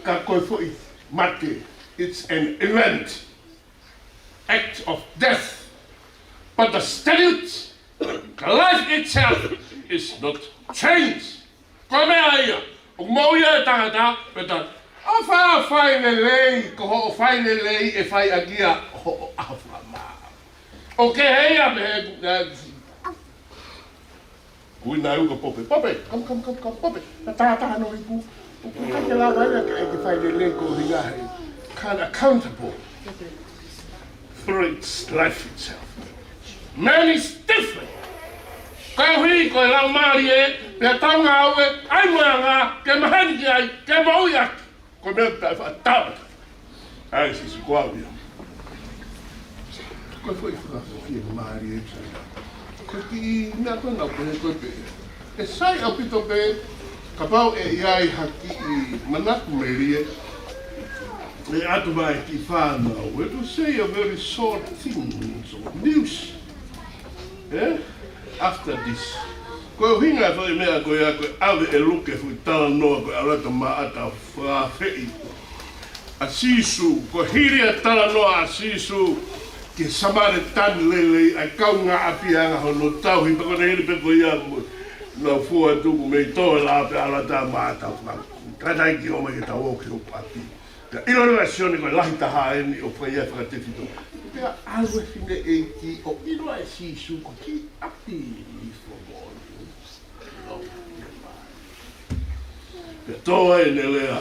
Ka ko e foʻi mate, it's an event, act of death. But the statute, the life itself is not changed. Ko e meʻa ia, ʻoku moʻui ʻa e tangata, pea ta, ʻo fai, ʻo fai lelei, ko hoʻo fai lelei ʻe fai ʻaki ia hoʻo ʻaho fakamā. ʻOku kehe ia mei he, ē, kui nai uka Pope. Pope, come, come, come, come, Pope. Na tātā no iku. ʻOku ʻikai ke lava ia ke, ke fai lelei ko hinga he. Can't accountable for its life itself. Man is different. Koeʻuhi ko e laumālie, pea tau ngāue, ʻai mo e anga, ke maheni ki ai, ke moʻui ʻaki. Ko e meʻa pē ʻe fakatatau ai Sīsū ko au ia. Ko e foʻi fakafiemālie ia. Ko e kiʻi meʻa ko ena ko e, ko e pē. ʻE sai ʻaupito pē, kapau ʻe ʻi ai ha kiʻi manatu melie, ʻe ʻatu mai ki he fānau. It will say a very short thing, so news. Ē? After this. Ko e ʻuhinga e foʻi meʻa ko ia, ko e ʻave ʻe Luke e foʻi talanoa, ko e ʻalu atu ʻo maʻata ʻo fakaafeʻi ʻa Sīsū, ko e hili ʻa e talanoa ʻa Sīsū ki he Samēlia lelei, ʻa e kaungāʻapi ʻa hono tauhi, pea ko ʻene hili pē ko ia mo, nau fua tuku mei tō e lao pea ʻalu atu ʻo maʻata ʻo fakaafeʻi. Tatai ke ō mai ke tau ō ki hoku ʻapi. Ka ʻilo leva ʻe Sione ko e lahi taha eni ʻo fai ai e fakatefito. Pea ʻalu e fineʻeiki ʻo ʻilo ʻe Sīsū ko e kiʻi ʻapi nifo moʻoni. Pea tō ai ʻene lea,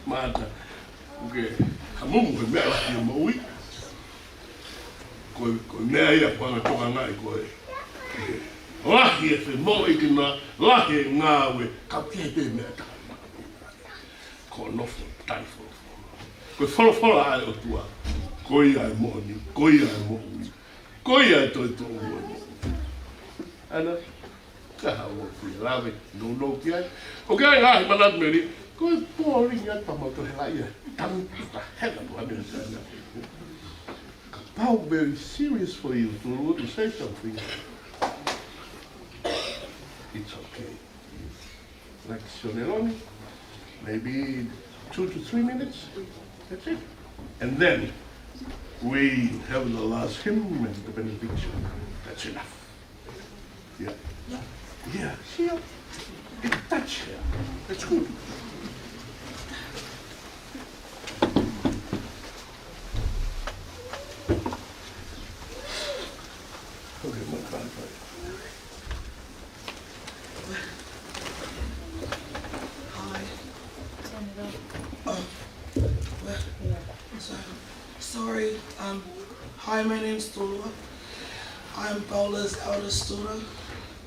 Maʻata, ʻoku ke hamumu he meʻa lahi e moʻui. Ko, ko e meʻa ia ko ʻene tokangaʻi koe. Lahi e femoʻuekina, lahi e ngāue, ka ʻoku ʻi ai pē meʻa taha. Ko e nofo taʻefolofola. Ko e folofola ʻa e ʻOtua. Ko ia e moʻoni, ko ia e moʻui. Ko ia e toetuʻu mo e moʻui. ʻAna, ka haʻu ʻo fie lave nounou ki ai. ʻOku ʻi ai e ngaahi manatu melie, ko e pōlingi atu pea mau toe hela ia. Tangi puta hela mo ane sana. Kapau very serious for you to, to say something, it's okay. Like Sione Loni, maybe two to three minutes. That's it. And then we have the last hymn and the benediction. That's enough. Yeah. Yeah, see, it touch here. That's good. Okay, my God. Hi. Oh, well, so, sorry. Um, hi, my name's Tulua. I'm Paula's eldest daughter.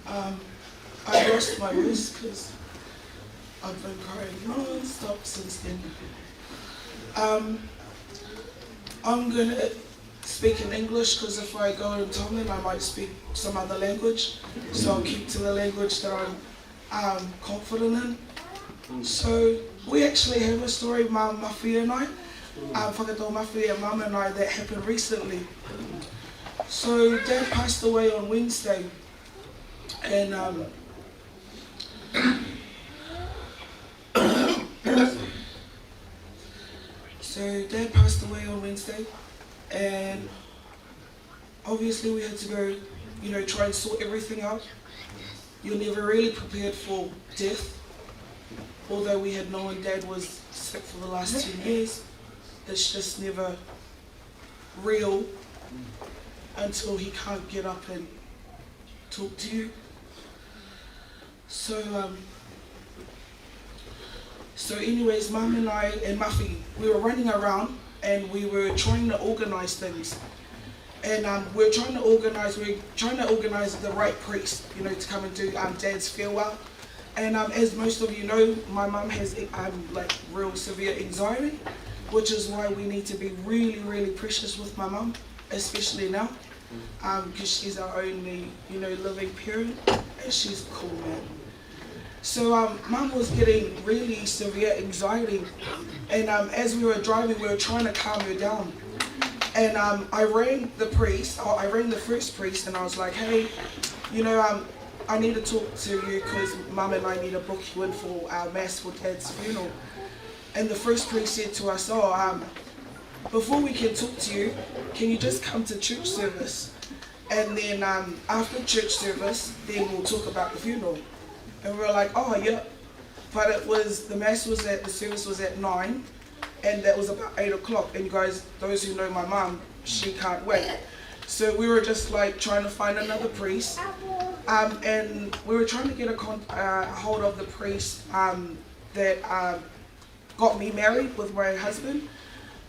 Um, I lost my voice because I've been crying non-stop since then. Um, I'm gonna speak in English because if I go in Tongan, I might speak some other language. So I'll keep to the language that I'm um, confident in. So we actually have a story, my, my fiaʻi and I, um, fakatō my fiaʻi and mum and I, that happened recently. So Dad passed away on Wednesday, and um, so Dad passed away on Wednesday, and obviously we had to go, you know, try and sort everything out. You're never really prepared for death. Although we had known Dad was sick for the last ten years, it's just never real until he can't get up and talk to you. So, um, So anyways, Mum and I and Muffy, we were running around and we were trying to organize things. And um, we were trying to organize, we were trying to organize the right priest, you know, to come and do um, Dad's farewell. And um, as most of you know, my mum has um, like real severe anxiety, which is why we need to be really, really precious with my mum, especially now, because she's our only, you know, living parent, and she's cool, man. So um, Mum was getting really severe anxiety, and um, as we were driving, we were trying to calm her down. And um, I rang the priest, or I rang the first priest, and I was like, "Hey, you know, um, I need to talk to you because Mum and I need to book you in for our mass for Dad's funeral." And the first priest said to us, "Oh, um, before we can talk to you, can you just come to church service? And then um, after church service, then we'll talk about the funeral." And we were like, "Oh, yeah." But it was, the mass was at, the service was at nine, and that was about eight o'clock. And guys, those who know my mum, she can't wait. So we were just like trying to find another priest. Um, and we were trying to get a con- uh, hold of the priest um, that um, got me married with my husband.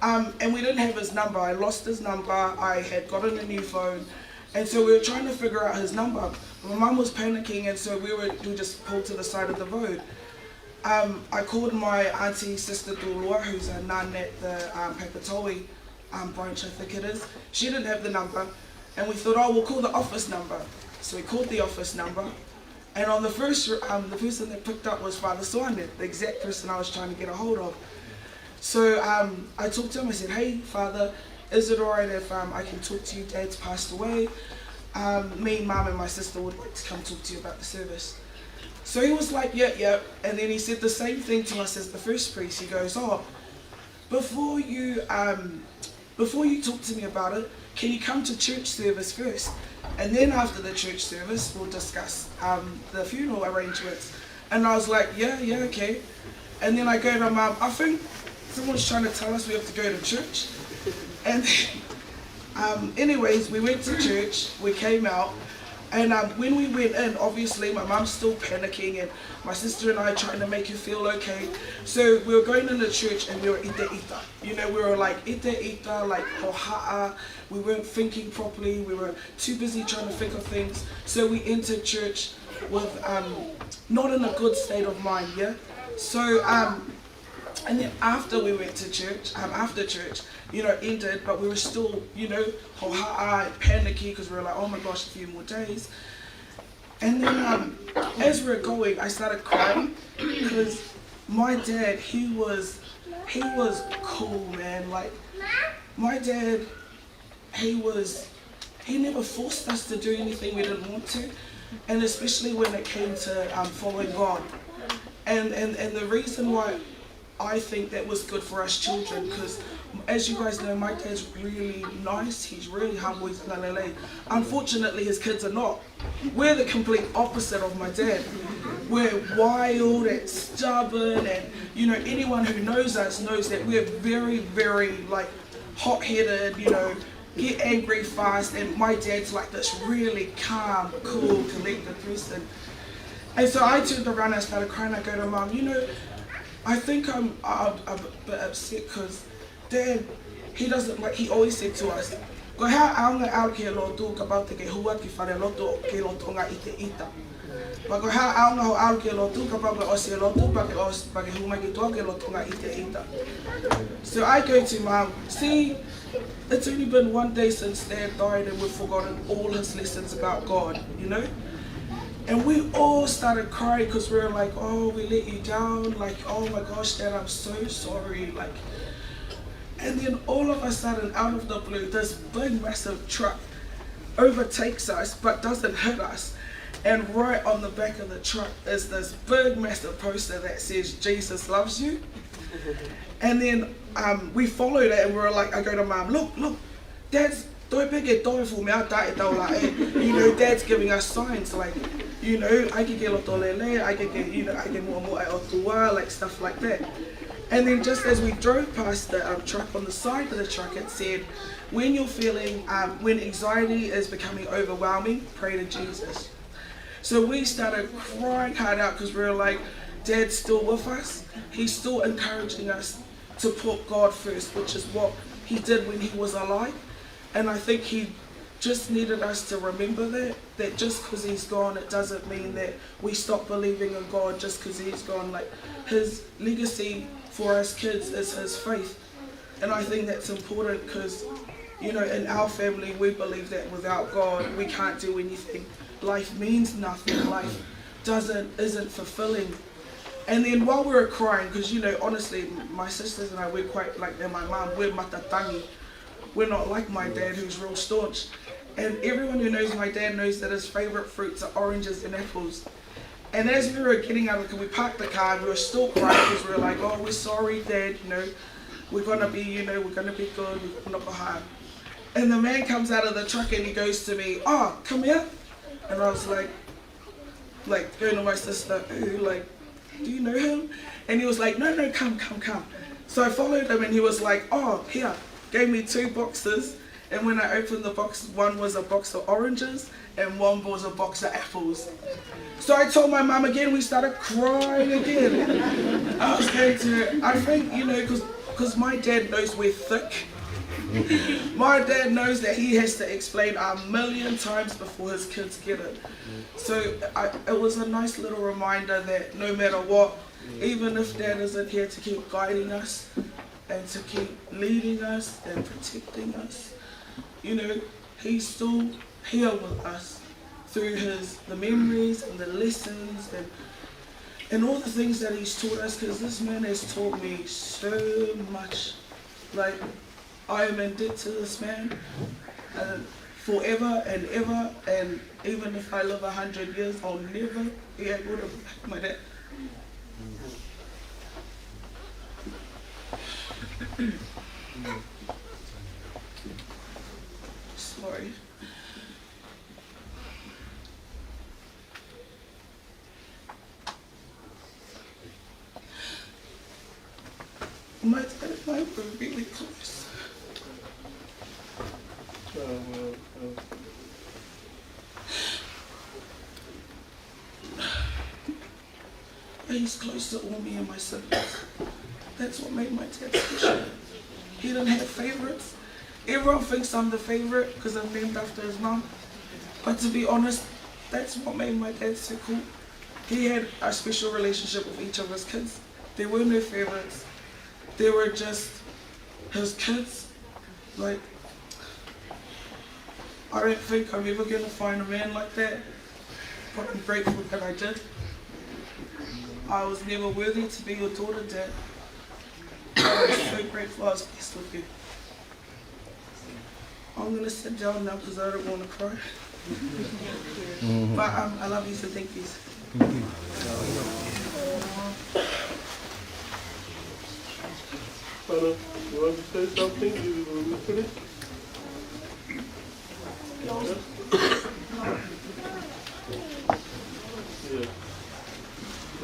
Um, and we didn't have his number. I lost his number. I had gotten a new phone. And so we were trying to figure out his number. My mum was panicking, and so we were we just pulled to the side of the road. Um, I called my auntie, sister Dulua, who's a nun at the um, Papatoetoe um, branch, I think it is. She didn't have the number, and we thought, "Oh, we'll call the office number." So we called the office number, and on the first, um, the person that picked up was Father Soane, the exact person I was trying to get a hold of. So um, I talked to him. I said, "Hey, Father, is it all right if um, I can talk to you? Dad's passed away. Um, me, Mum, and my sister would like to come talk to you about the service." So he was like, "Yeah, yeah." And then he said the same thing to us as the first priest. He goes, "Oh, before you um, before you talk to me about it, can you come to church service first? And then after the church service, we'll discuss um, the funeral arrangements." And I was like, "Yeah, yeah, okay." And then I go to Mum, "I think someone's trying to tell us we have to go to church." And um, anyways, we went to church, we came out, and um, when we went in, obviously my mum's still panicking, and my sister and I trying to make her feel okay. So we were going into church, and we were ʻita ʻita. You know, we were like ʻita ʻita, like hohaʻa. We weren't thinking properly. We were too busy trying to think of things. So we entered church with um, not in a good state of mind, yeah? So, um, and then after we went to church, um, after church, you know, ended, but we were still, you know, hohaʻa and panicky because we were like, "Oh my gosh, a few more days." And then um, as we were going, I started crying because my dad, he was, he was cool, man. Like, my dad, he was, he never forced us to do anything we didn't want to, and especially when it came to um, following God. And, and, and the reason why I think that was good for us children, because as you guys know, my dad's really nice, he's really humble, he's ngalele. Unfortunately, his kids are not. We're the complete opposite of my dad. We're wild and stubborn, and you know, anyone who knows us knows that we're very, very like hot-headed, you know, get angry fast, and my dad's like this really calm, cool, collected person. And so I turned around and I started crying. I go to Mum, "You know, I think I'm, I'm, I'm a bit upset because Dad, he doesn't like, he always said to us, 'Ko e hā ʻaonga ʻalu ki he lotu kapau te ke hū ki falelotu ke lolotonga ʻita ʻita. Pea ko e hā ʻaonga hoʻo ʻalu ki he lotu kapau ke ʻosi e lotu pea ke ʻosi, pea ke hū mai ki tuʻa ke lolotonga ʻita ʻita.'" So I go to Mum, "See, it's only been one day since Dad died and we've forgotten all his lessons about God, you know?" And we all started crying because we were like, "Oh, we let you down. Like, oh my gosh, Dad, I'm so sorry." Like, and then all of a sudden, out of the blue, this big, massive truck overtakes us but doesn't hit us. And right on the back of the truck is this big, massive poster that says, "Jesus loves you." And then um, we followed it and we were like, I go to Mum, "Look, look, Dad's, toe pē ke toe, fuʻu meʻa taʻetau laʻe." You know, Dad's giving us signs like, you know, ʻai ke ke loto lelei, ʻai ke ke, you know, ʻai ke muʻomuʻa e ʻOtua, like stuff like that. And then just as we drove past the um, truck, on the side of the truck it said, "When you're feeling, um, when anxiety is becoming overwhelming, pray to Jesus." So we started crying hard out because we were like, Dad's still with us. He's still encouraging us to put God first, which is what he did when he was alive. And I think he just needed us to remember that, that just because he's gone, it doesn't mean that we stop believing in God just because he's gone. Like, his legacy for us kids is his faith. And I think that's important because, you know, in our family, we believe that without God, we can't do anything. Life means nothing. Life doesn't, isn't fulfilling. And then while we were crying, because, you know, honestly, my sisters and I, we're quite like, and my mum, we're matatangi. We're not like my dad, who's real staunch. And everyone who knows my dad knows that his favorite fruits are oranges and apples. And as we were getting out of the car, we parked the car, we were still crying because we were like, "Oh, we're sorry, Dad, you know, we're gonna be, you know, we're gonna be good, we're not gonna harm." And the man comes out of the truck and he goes to me, "Oh, come here." And I was like, like, going to my sister, who, like, "Do you know him?" And he was like, "No, no, come, come, come." So I followed him and he was like, "Oh, here." Gave me two boxes. And when I opened the box, one was a box of oranges and one was a box of apples. So I told my mum again, we started crying again. I was going to, I think, you know, because my dad knows we're thick. My dad knows that he has to explain a million times before his kids get it. So I, it was a nice little reminder that no matter what, even if Dad isn't here to keep guiding us and to keep leading us and protecting us, you know, he's still here with us through his, the memories and the lessons and, and all the things that he's taught us, because this man has taught me so much. Like, I am in debt to this man, uh, forever and ever, and even if I live a hundred years, I'll never be able to pay my debt. Sorry. My dad and I were really close. He's close to all me and my siblings. That's what made my dad special. He didn't have favorites. Everyone thinks I'm the favorite because I'm named after his mum. But to be honest, that's what made my dad so cool. He had a special relationship with each of his kids. There were no favorites. They were just his kids. Like, I don't think I'm ever gonna find a man like that, but I'm grateful that I did. I was never worthy to be your daughter, Dad, but I'm so grateful I was blessed with you. I'm gonna sit down now because I don't wanna cry. But, um, I love you, so thank you. Hana, you want to say something? You, you finish? Yeah.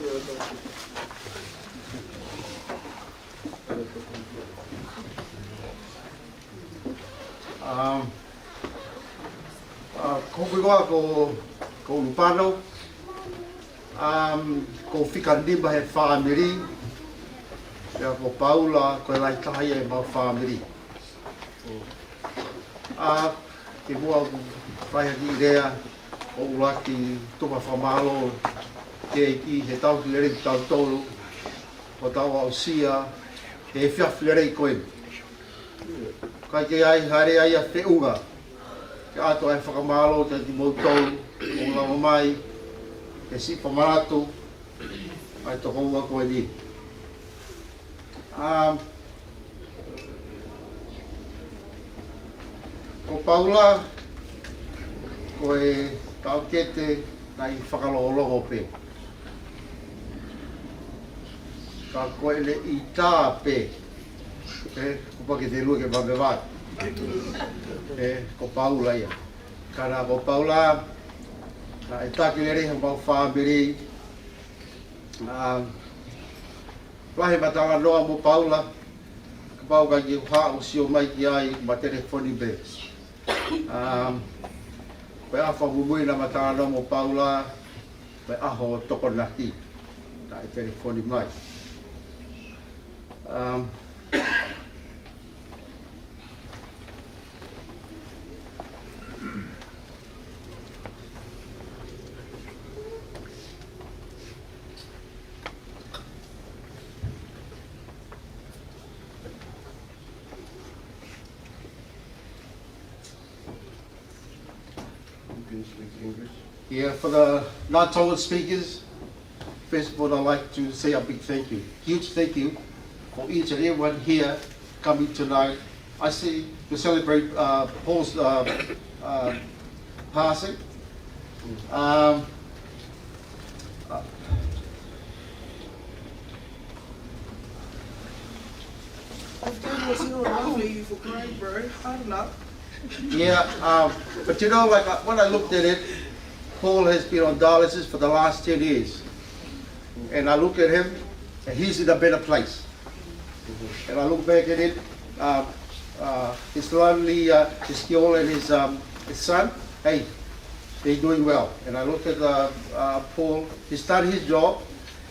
Yeah, that's it. Um, uh, ko hoku igoa ko, ko Ulupano. Um, ko e fika nima he fāmili. Pea ko Paula, ko e lahi taha ia ʻemau fāmili. ʻA, kimuʻa ʻoku fai ha kiʻi lea, ʻoku ou ʻuluaki tuku ha fakamālō ki he ʻEiki he tauhi lelei kitautolu, ʻo tau aʻusia he efiafi lelei ko eni. ʻIkai ke ʻi ai ha lea ia ʻe feʻunga ke ʻoatu ai e fakamālō kiate kimoutolu ʻoku lava mai ke siʻi fakamanatu ʻa e tokoua ko eni. Um, ko Paula, ko e taʻokete naʻe fakalongolongo pē. Ka ko ʻene ʻita pē, ē, kuo pau ke te lue ke vave vave. Ē, ko Paula ia. Ka naʻa ko Paula, naʻe taki lelei homau fāmili. Um, lahi ʻema talanoa mo Paula, kapau ʻoku ʻikai ke u haʻu ʻo sio mai ki ai, ma telefoni pē. Um, ko e ʻaho fakamuimui naʻa ma talanoa mo Paula, ko e ʻaho Tokonaki. Naʻe telefoni mai. Um, You can speak English. Yeah, for the non-Tongan speakers, first of all, I'd like to say a big thank you, huge thank you for each and everyone here coming tonight. I see to celebrate uh, Paul's uh, uh, passing. Um, uh, If that was so lovely for crying, bro, I don't know. Yeah, um, but you know, like uh, when I looked at it, Paul has been on dialysis for the last ten years. And I look at him, and he's in a better place. And I look back at it, uh, uh, his lovely, uh, his girl and his, um, his son, hey, they're doing well. And I look at uh, uh, Paul, he's done his job,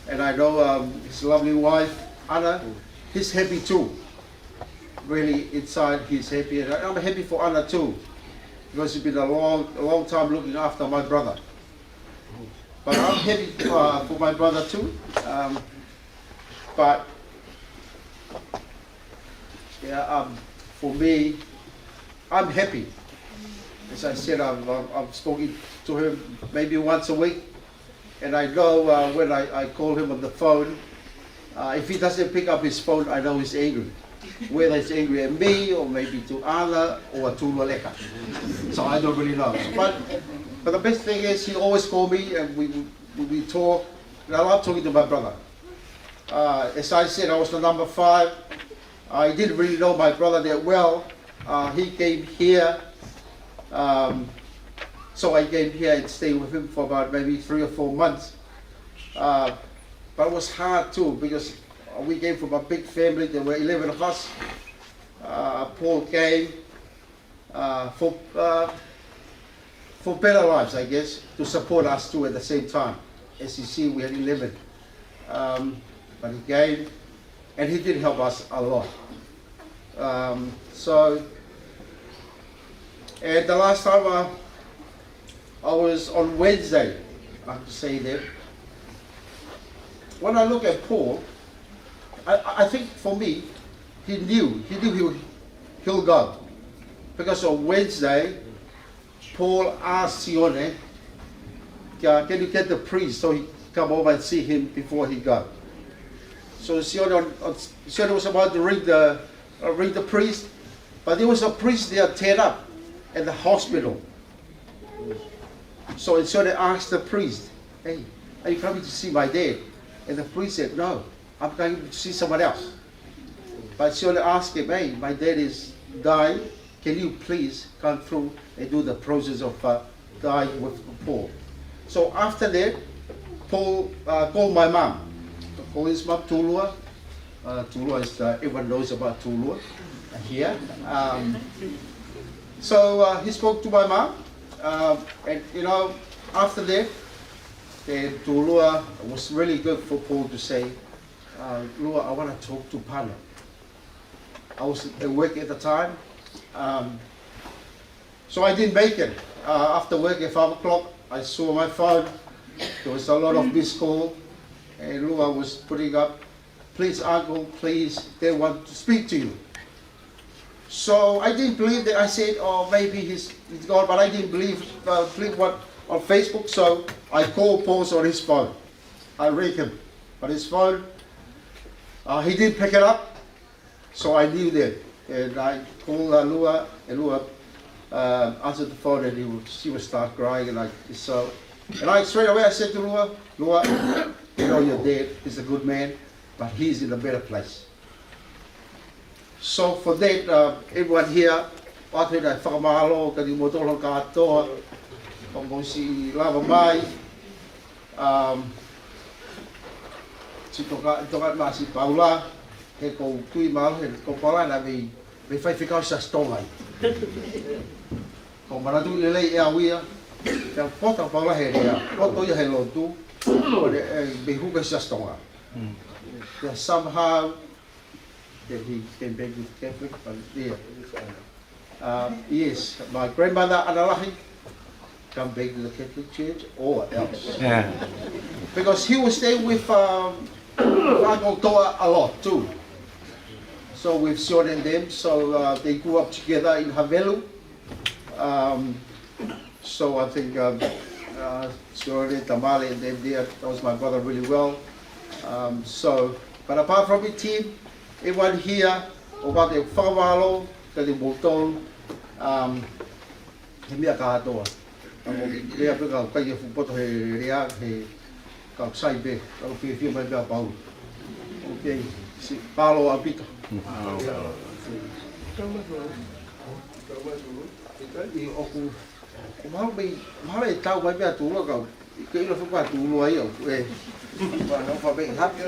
and I know um, his lovely wife, Anna, he's happy too. Really, inside, he's happy. And I'm happy for Anna too, because it's been a long, a long time looking after my brother. But I'm happy uh, for my brother too. Um, but yeah, um, for me, I'm happy. As I said, I've, I've, I've spoken to him maybe once a week, and I know uh, when I, I call him on the phone, uh, if he doesn't pick up his phone, I know he's angry. Whether he's angry at me or maybe to Ana or to Loleka. So I don't really know. But, but the best thing is he always call me and we, we, we talk. And I love talking to my brother. Uh, as I said, I was the number five. I didn't really know my brother that well. Uh, he came here. Um, so I came here and stayed with him for about maybe three or four months. Uh, but it was hard too because we came from a big family. There were eleven of us. Uh, Paul came uh, for, uh, for better lives, I guess, to support us too at the same time. As you see, we had eleven. Um, but he gave, and he did help us a lot. Um, so, and the last time uh, I was on Wednesday, I have to say that, when I look at Paul, I, I think for me, he knew, he knew he would, he'll go. Because on Wednesday, Paul asked Sione, "Can you get the priest so he come over and see him before he go?" So Sione, on, on, Sione was about to ring the, uh, ring the priest, but there was a priest there tied up at the hospital. So Sione asked the priest, "Hey, are you coming to see my dad?" And the priest said, "No, I'm going to see someone else." But Sione asked him, "Hey, my dad is dying. Can you please come through and do the process of uh, dying with Paul?" So after that, Paul uh, called my mom. Called his mom, Tulua. Uh, Tulua is, uh, everyone knows about Tulua here. Um, so uh, he spoke to my mom, uh, and you know, after that, then Tulua was really good for Paul to say, uh, "Lua, I want to talk to Pano." I was at work at the time. Um, so I didn't make it. Uh, after work at five o'clock, I saw my phone. There was a lot of missed call. And Lua was putting up, "Please, uncle, please, they want to speak to you." So I didn't believe that. I said, "Oh, maybe he's, he's gone," but I didn't believe, uh, believe what on Facebook. So I called Paul's on his phone. I rang him on his phone. Uh, he didn't pick it up. So I knew that. And I called uh, Lua, and Lua uh, answered the phone, and he was, she would start crying. And I, so, and I straight away I said to Lua, "Lua, you know your dad is a good man, but he's in a better place." So for that, uh, everyone here, ʻoatu e fakamālō kiate kimoutolu kātoa, ʻoku mou siʻi lava mai. Um, siʻi toka, toka mai siʻi Paula, he ʻoku ou tui mālō, he ko Paula naʻe mei, mei faifekau Siasi Tonga ia. ʻOku ou manatuʻi lelei ʻe au ia, pea poto ʻa Paula he lea, poto ia he lotu, But, uh, mei he Siasi Tonga. Yeah, somehow, yeah, he came back with Catholic, but yeah. Uh, yes, my grandmother, Analahi, come back to the Catholic Church or else. Yeah. Because he was staying with, um, Uncle Toa a lot too. So with Sean and them, so, uh, they grew up together in Havelu. Um, so I think, um, uh, Sean and Tamale and them there, that was my brother really well. Um, so, but apart from it, team, everyone here, ʻoku ou fakamālō kiate kimoutolu, um, he meʻa kātoa. Ka ko e lea pē ka ʻoku ʻikai ke fuʻu poto he lea, he ka ʻoku sai pē, ka ʻoku fiefia mai pē ʻa Paula. Okay, si, mālō ʻaupito. ʻIo, ʻoku, ʻoku mahalo mei, mahalo ʻe tau mai pē ʻa Tulua ka, ʻikai ke ʻilo foki ʻa Tulua ia, ʻoku, ē. Ua, nau fa pē, hapi.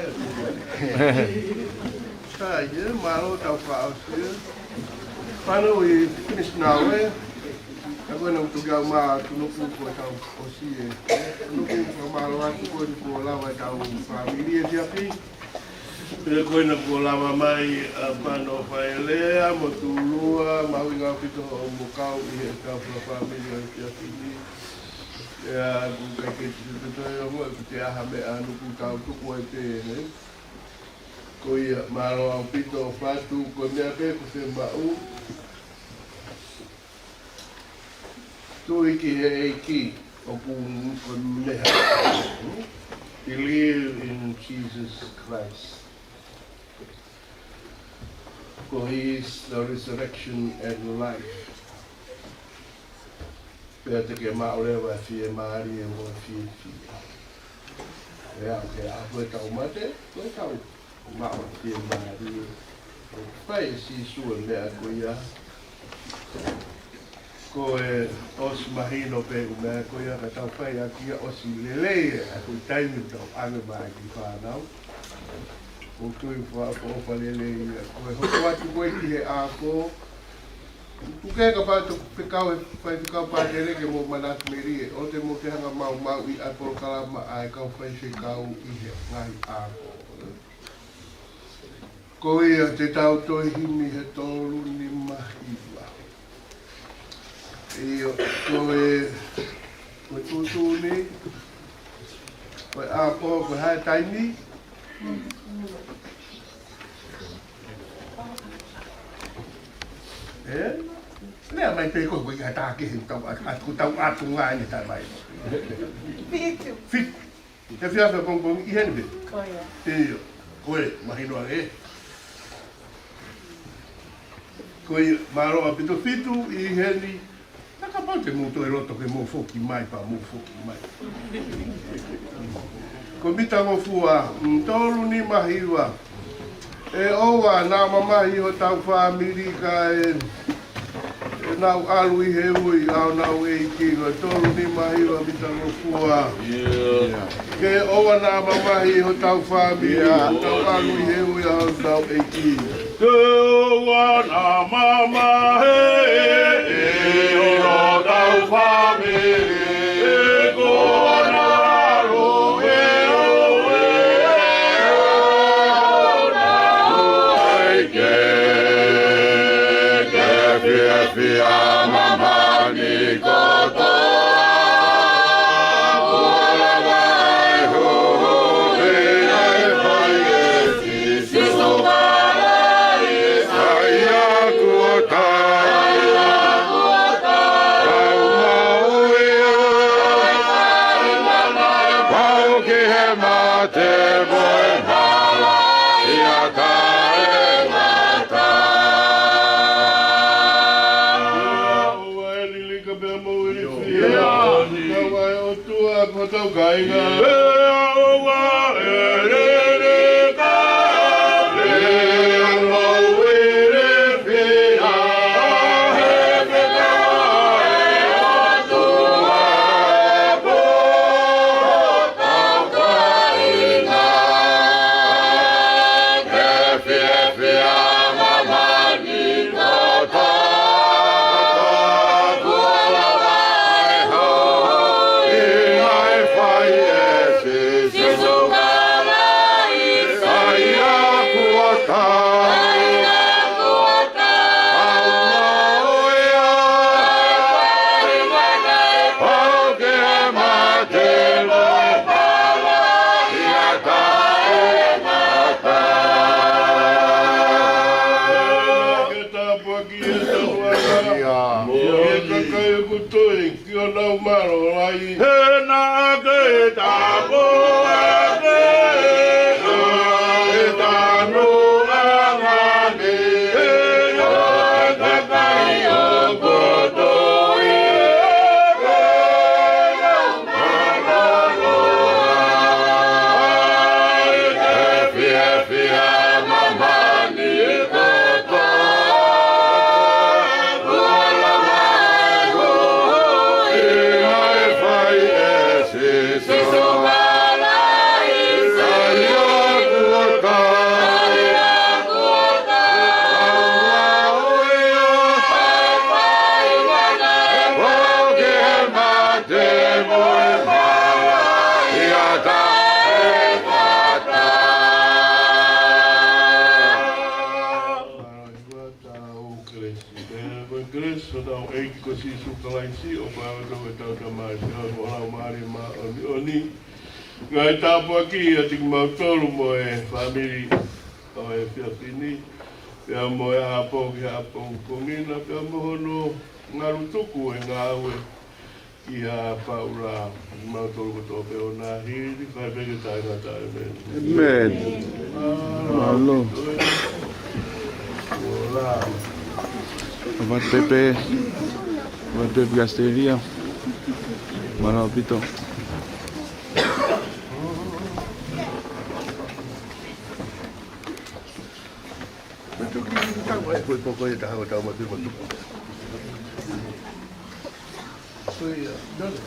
Sai, ē, mālō tau fakaʻosi, ē. Fānau, we finish now, ē. Ka ko ena ʻoku tuku au mā Tunuku ko e tau ʻosi, ē. Tunuku, fakamālō atu ko eni kuo lava e tau fāmili efiafi. Pea ko ena kuo lava mai ʻa Pano Failea mo Tulua, mahuʻinga ʻaupito hoʻomo kau ʻi he tau fāmili ʻo e efiafi ni. ʻIo, ʻoku ʻikai ke te te toe ongo ʻeku te aha meʻa Nuku tau tuku ai pē, ē. Ko ia, mālō ʻaupito Fatu, ko e meʻa pē ʻoku te maʻu. Tui ki he ʻEiki, ʻoku ko e meʻa. Believe in Jesus Christ. Ko he is the resurrection and life. Pea te ke maʻu leva e fiemālie mo e fiefia. Pea ke ʻa ko e tau mate, ko e tau maʻu e fiemālie. ʻOku fai ʻe Sīsū e meʻa ko ia. Ko e ʻosi mahino pē ʻū meʻa ko ia ka tau fai ʻaki ia ʻosi lelei ʻa e ko e taimi tau ʻange mai ki fānau. ʻOku tui fakaʻofoʻofa lelei ia. Ko e hoko atu ko ē ki he ako. Tuku ke ka fai toku fekau he faifekau pātele ke mo manatu melie. ʻOua te mo te hanga maumauʻi ʻa e polokalama ʻa e kau faifekau ʻi he ngaahi ako. Ko ia te tau toe himi he tolu nima hiva. ʻIo, ko e, ko e tuʻutuʻuni, ko e ʻapo, ko e hā e taimi. Ē? Lea mai pē ko e, ko e ʻatā kehe tau atu, atu, tau atu ngā ʻene taʻe mai. Fitu. Fitu. He efiafi pongipongi ʻi heni pē. Ko ia. ʻIo. Ko e, mahino ange. Ko ia, mālō ʻaupito Fitu ʻi heni. Ka kapau te mou toe loto ke mou foki mai, pea mou foki mai. Ko Mitangofua, mm, tolu nima hiva. ʻE ʻoua naʻa mamahi hotau fāmili kae ʻe nau ʻalu ʻi he ui ʻa honau ʻEiki, ko e tolu nima hiva Mitangofua. ʻIo. Ke ʻoua naʻa mamahi hotau fāmili, ʻio, nau ʻalu ʻi he ui ʻa honau ʻEiki. Ke ʻoua naʻa mamahi hotau fāmili, ko ʻenau ʻalu ʻi he ui ʻa honau ʻEiki. Ke fiefia ʻa māmani kotoa, kuo lava e huhuʻi ʻa e fai ʻe Sīsū Kalaisi. ʻA ia kuo tau, tau maʻu ia. Nau mālō ai. He naʻa ke tapu ake, ʻe tanu ʻa ngani, ʻe kakai ʻo kotoa, ʻe nau mālō ai, ʻe fiefia māmani kotoa. Mālō ʻEiki, ko e kelesi, pea ko e kelesi ʻa hotau ʻEiki ko Sīsū Kalaisi, ʻofa ʻa e ʻOtua ko ʻetau Tamai, feohi mo e Laumālie Māʻoniʻoni, ngaahi tāpuaki ʻiate kimautolu mo e fāmili ʻo e efiafi ni, pea mo e ʻapongipongi ni, pea mo hono ngalu tuku e ngāue kia Paula, kimautolu kotoa pē ʻo na hili, fai pē ke taʻengata. ʻĒmeni. ʻĒmeni. Mālō. Mālō. Mālō. Ava pepe, ava pepe Australia. Mālō ʻaupito. Ko ia, nani.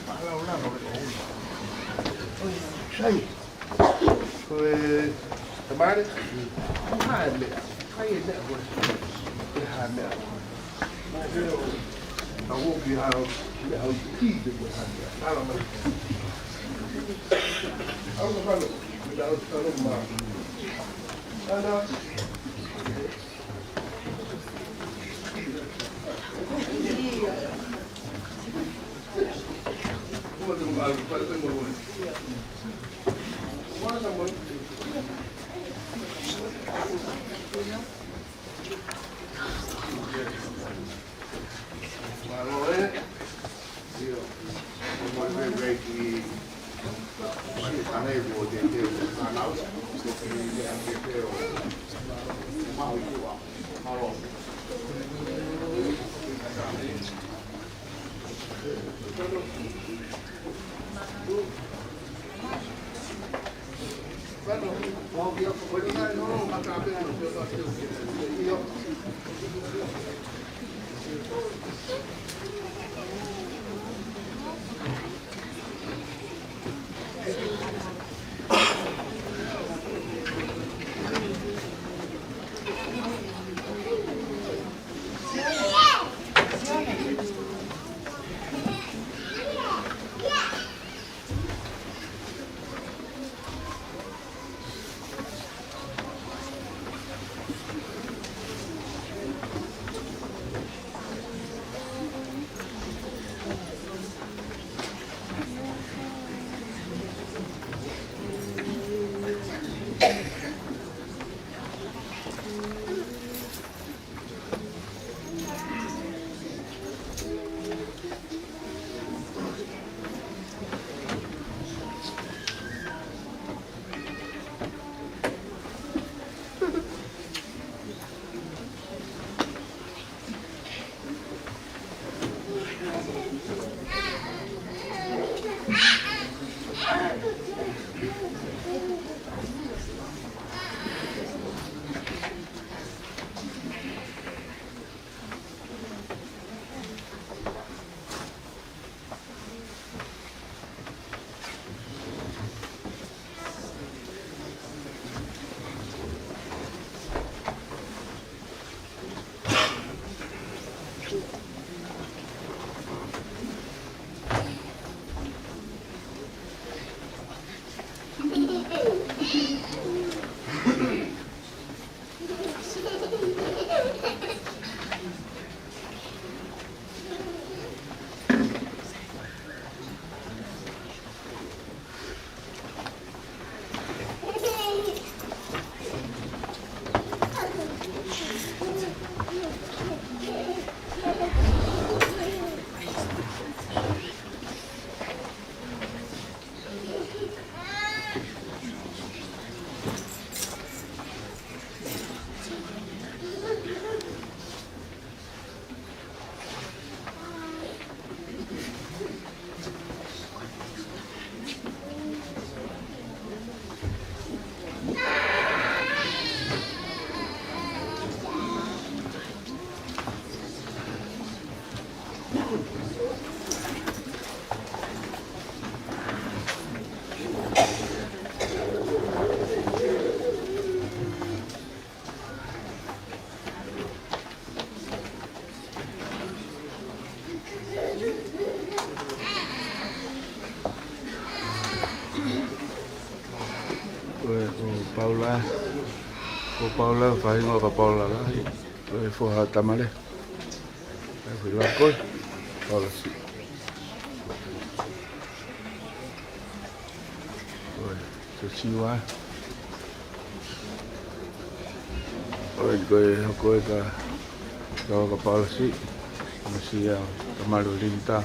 Palaulano le o. Sai. Ko e tamale. Ko hai meʻa. Kai e meʻa ko e. Ko hai meʻa. I won't be out, out easy with hai meʻa. Ala mai. Ala mai. Ala mai. Ala mai. Ko e, ko Paula, ko Paula, faʻahinga ʻo Kapaʻula Lahi, ko e foha ʻo Tamale. Ko e foha ko ē, Paula Siʻi. Ko e, ko Siua. Ko e, ko e, ko e ka, ka, Kapaʻula Siʻi. Ko Siua, Tamale ʻo Linda.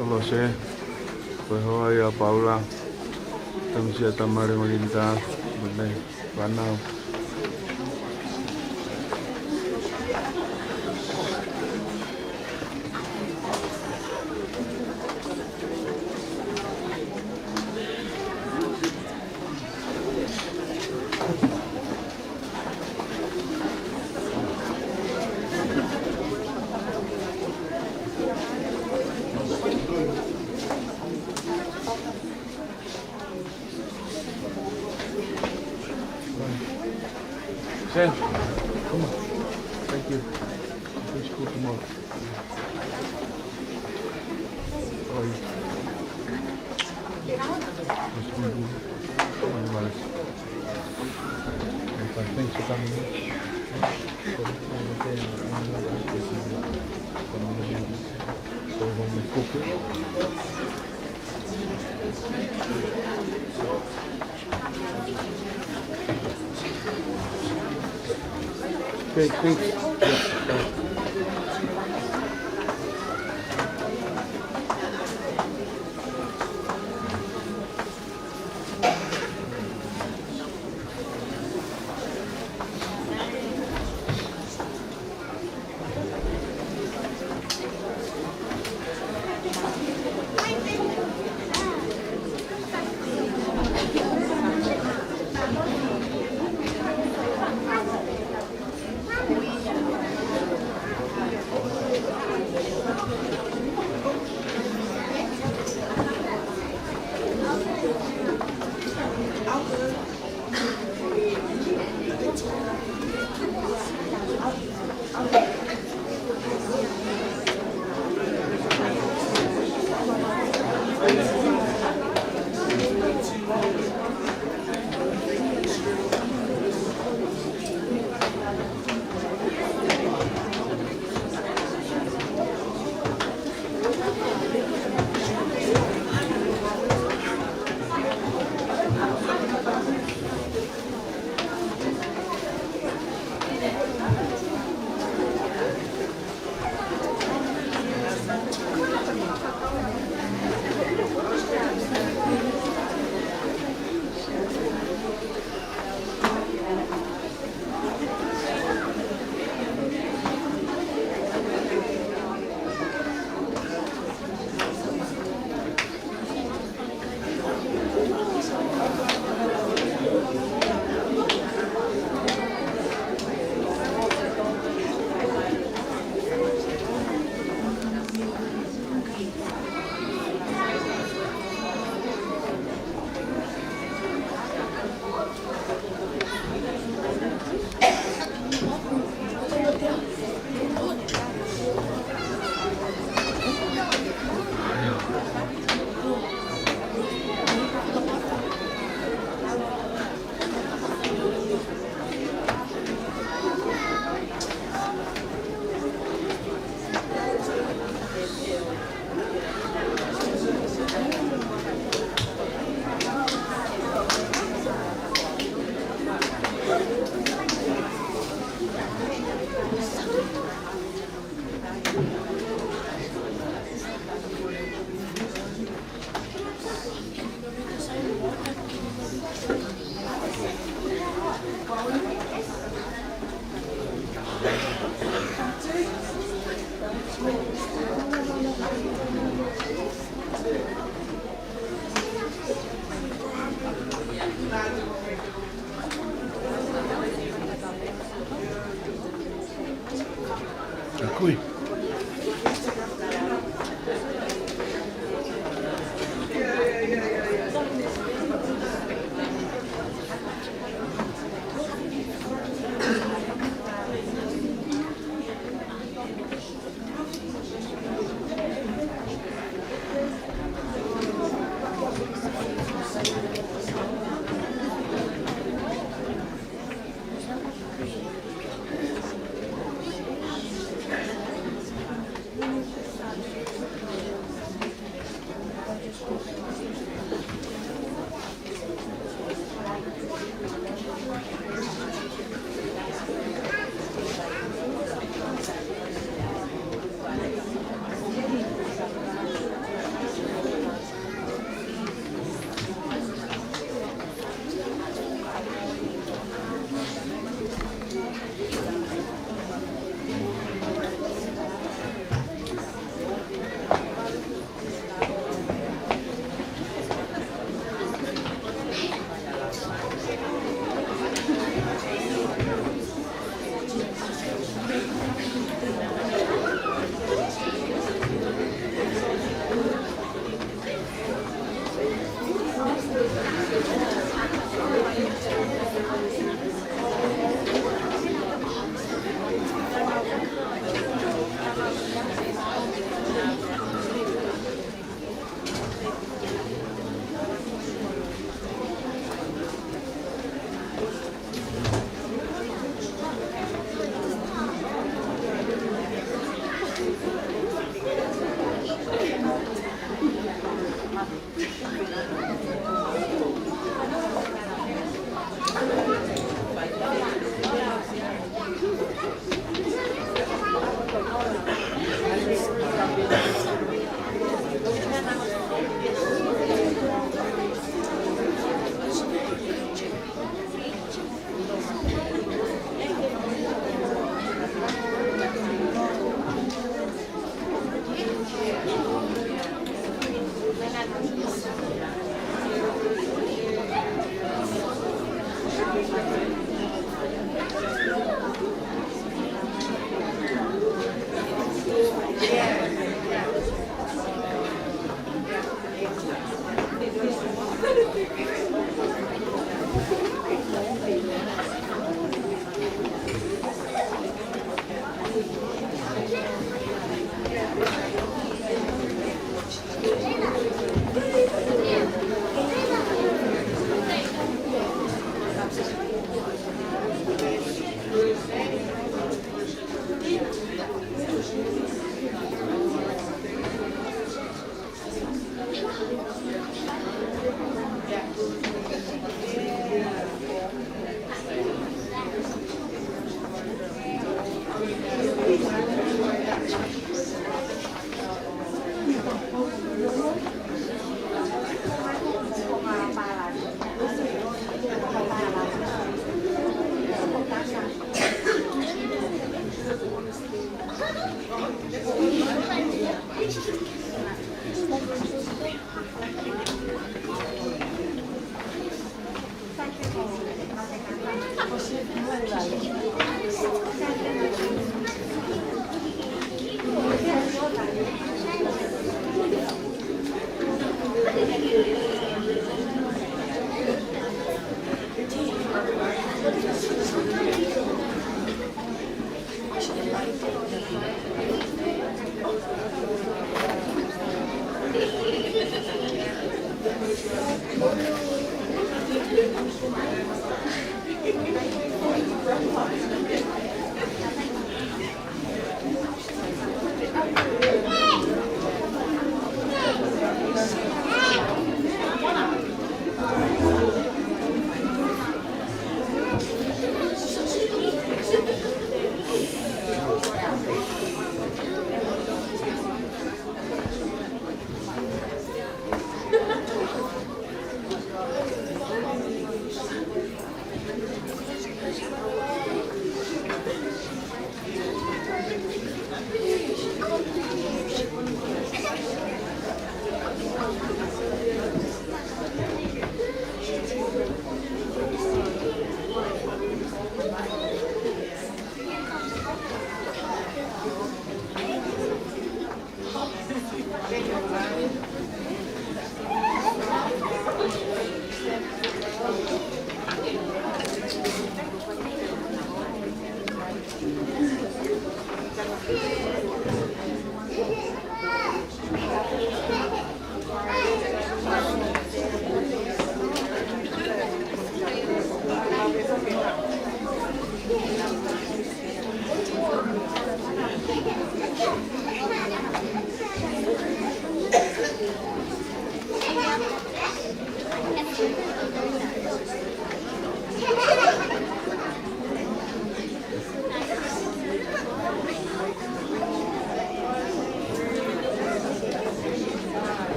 Kolose, ko e hoa ia ʻo Paula, Tamasiʻi, Tamale mo Linda, mo ʻenau fānau. Sam, come on. Thank you. Finish school tomorrow. Oh, yeah. Thanks for coming. Okay, thanks.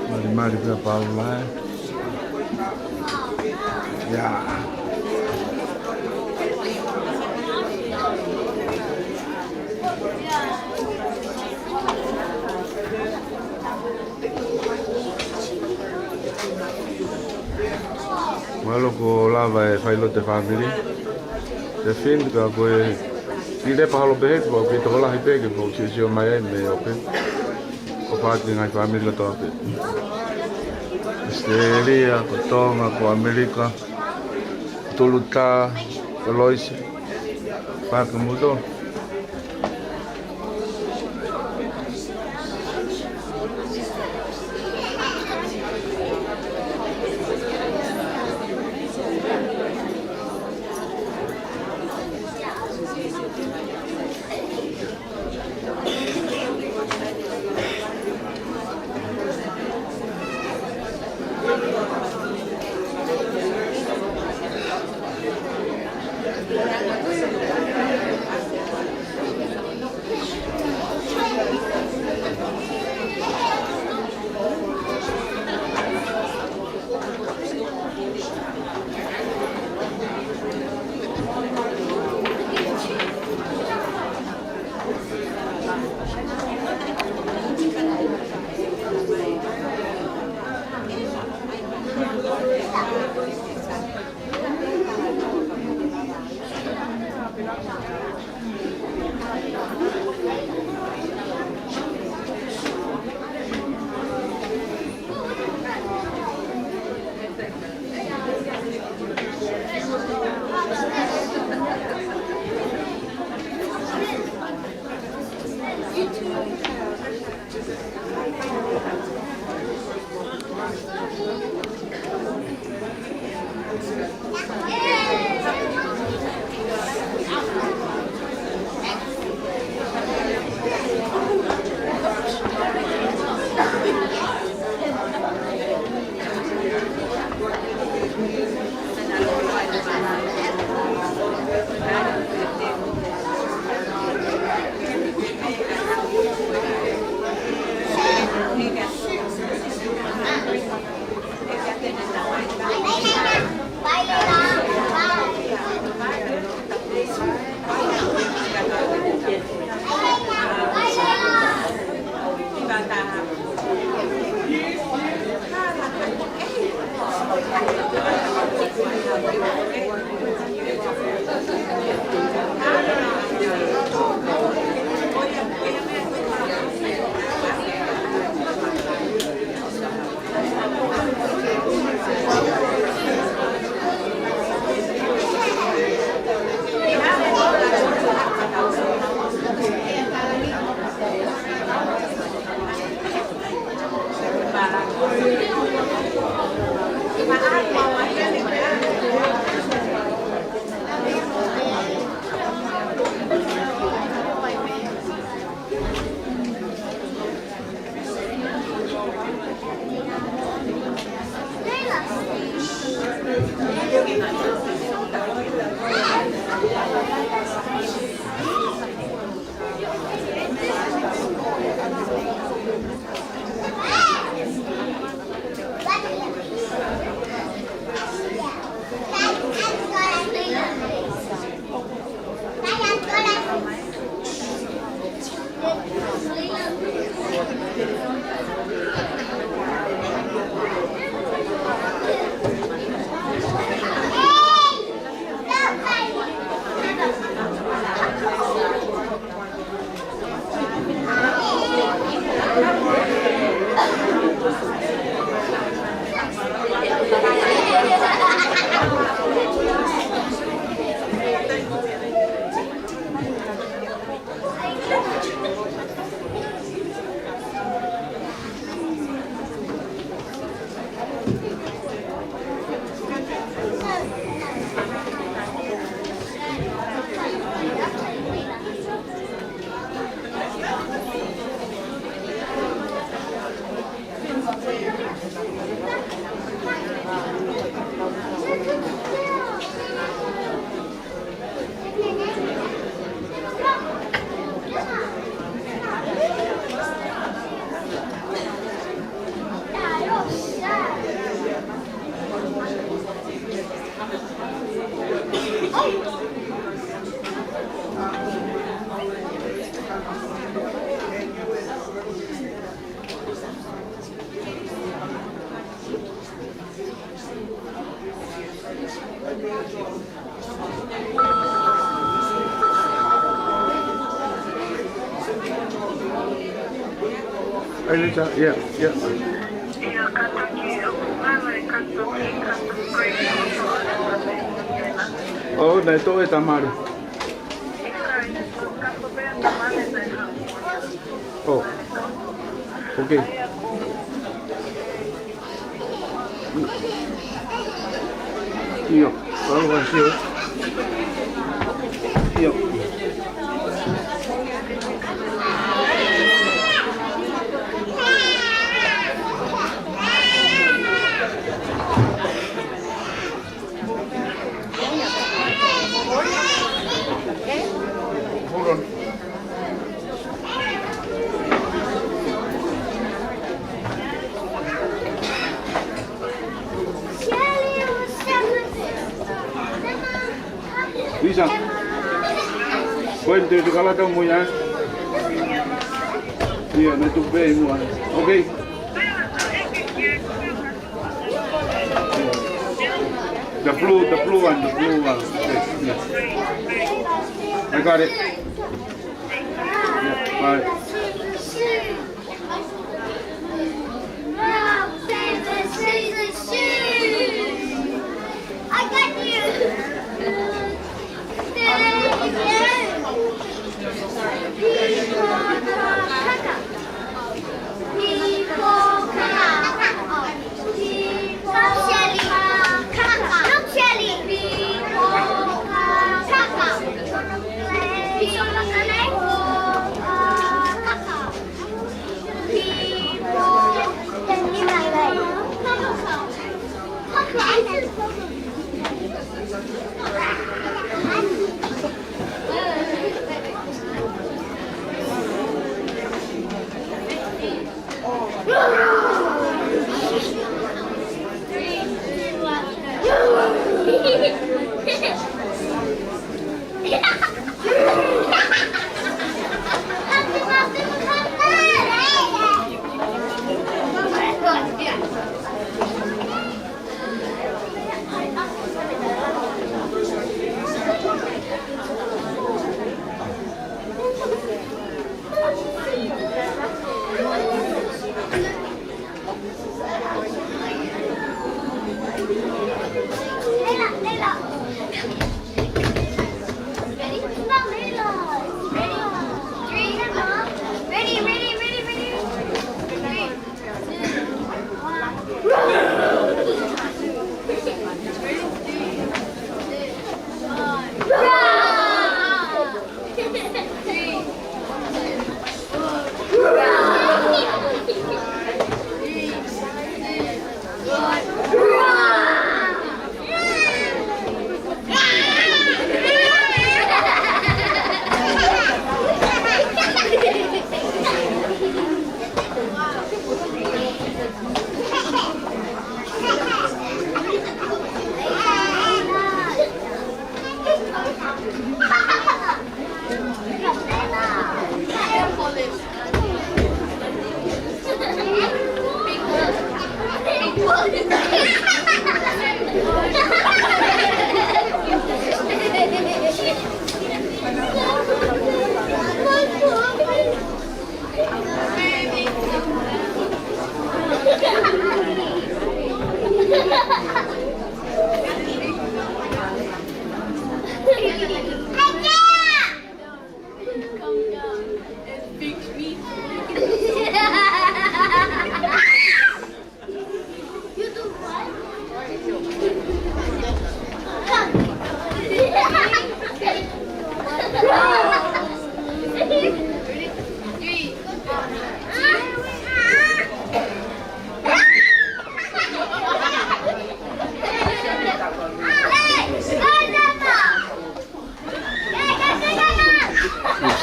Malimali pē ʻa Paula, ē. ʻIa. Mālō, kuo lava e failotu e fāmili. Te fin ka ko e ʻi lepa holo pē he, kuo pito holahi pē ke mou siosio mai ai mei ʻope. Ko fāki ngaahi fāmili kotoa pē. ʻAositelēlia, ko Tonga, ko ʻAmelika, Tuluta, ko Loisi. Fāki muto. Hey, Lisa, yeah, yeah. Oh, naʻe toʻo e tamale. Oh, okay. ʻIo, ʻalu ʻo sio. ʻIo. Hold on. Lisa. Ko e te te kalata mo ia. Ia, naʻe tuku pē ʻi muʻa. Okay. The blue, the blue one, the blue one. Okay, yeah. I got it. Yeah, bye. Rock, paper, scissors, shoot! I got you!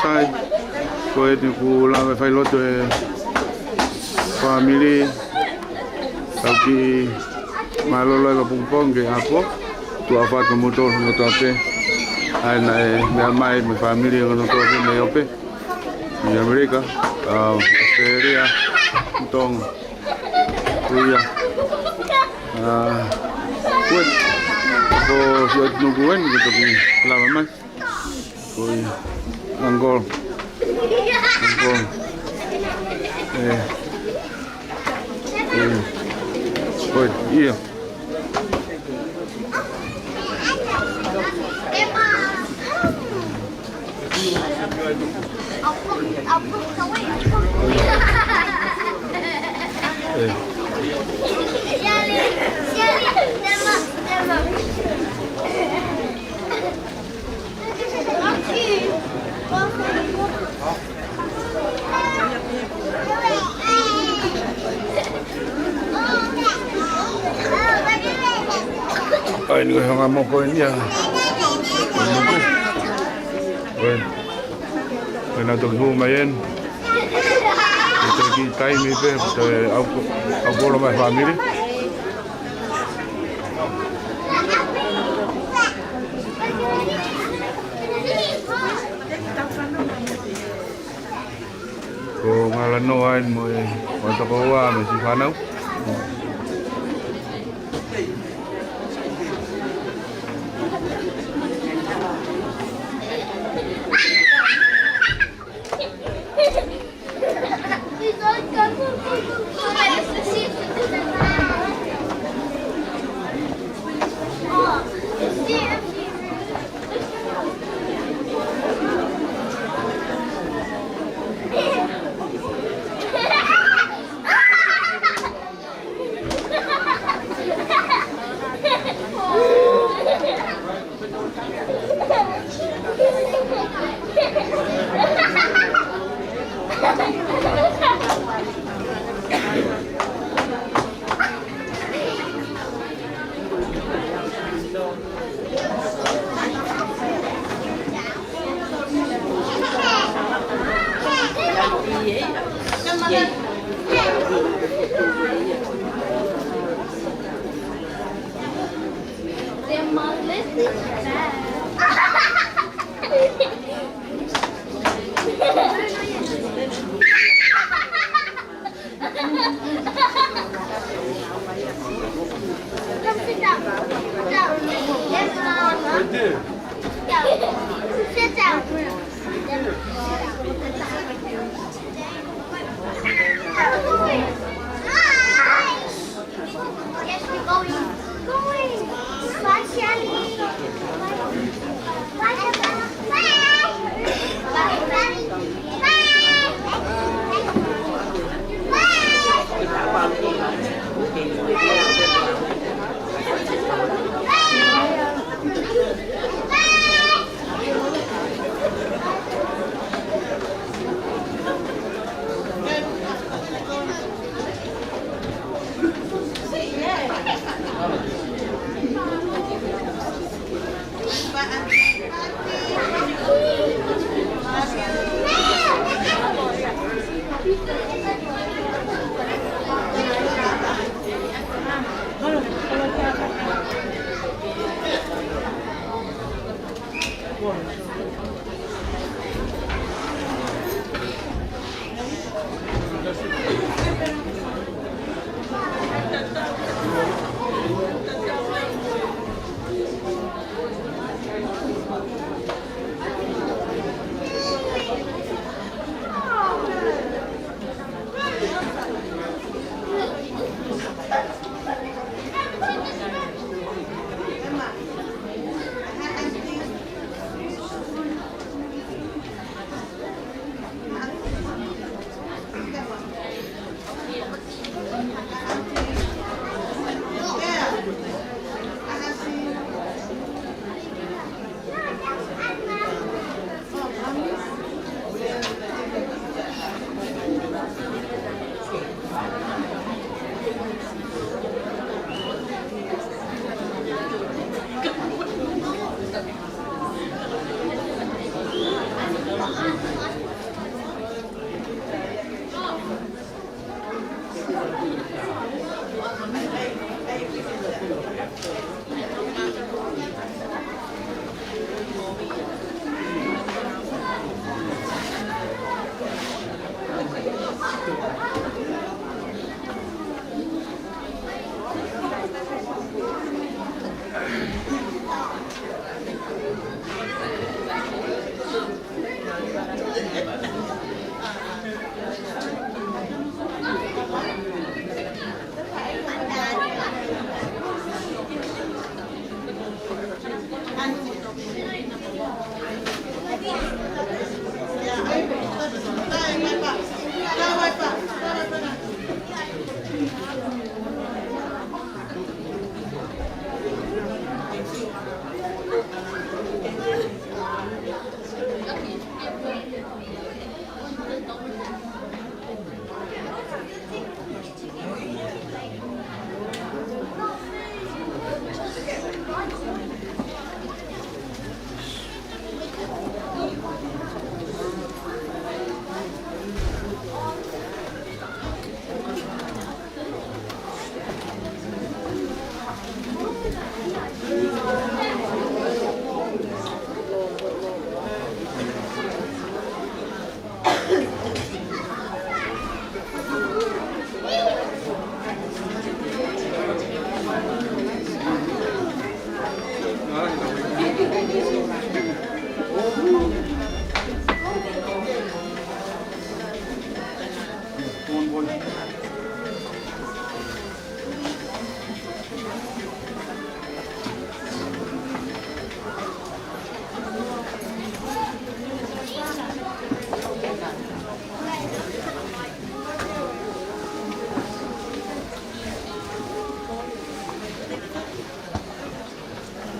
Sai, ko eni kuo lava e failotu e fāmili, tau ki mālōlō e pongipongi ke apo, tuʻa ʻofa atu mo tolo no tape. ʻA ia naʻe meʻa mai mo e fāmili ʻo e ongo tokoua mei ʻOpe, mei ʻAmelika, ʻa, ʻAositelēlia, Tonga. Ko ia. ʻA, Kuwait. Ko Suez Nuku eni, ko e toki lava mai. Ko ia. Uncle. Uncle. ʻE. Ko ia. Ko ia. ʻA ia, ko e hanga mo ko eni ia. Ko e, ko e nau toki hū mai eni. Ko e toki taimi pē, ko e ʻau, ʻau kolo mai fāmili. Ko Ngala Noa eni mo e, mo e tokoua mo e siʻi fānau. Come sit down. Sit down. Yes, Mama. Sit down. Yes, we're going. Going. Bye, Shelly. Bye, Papa. Bye. Bye, Daddy. Bye. Bye.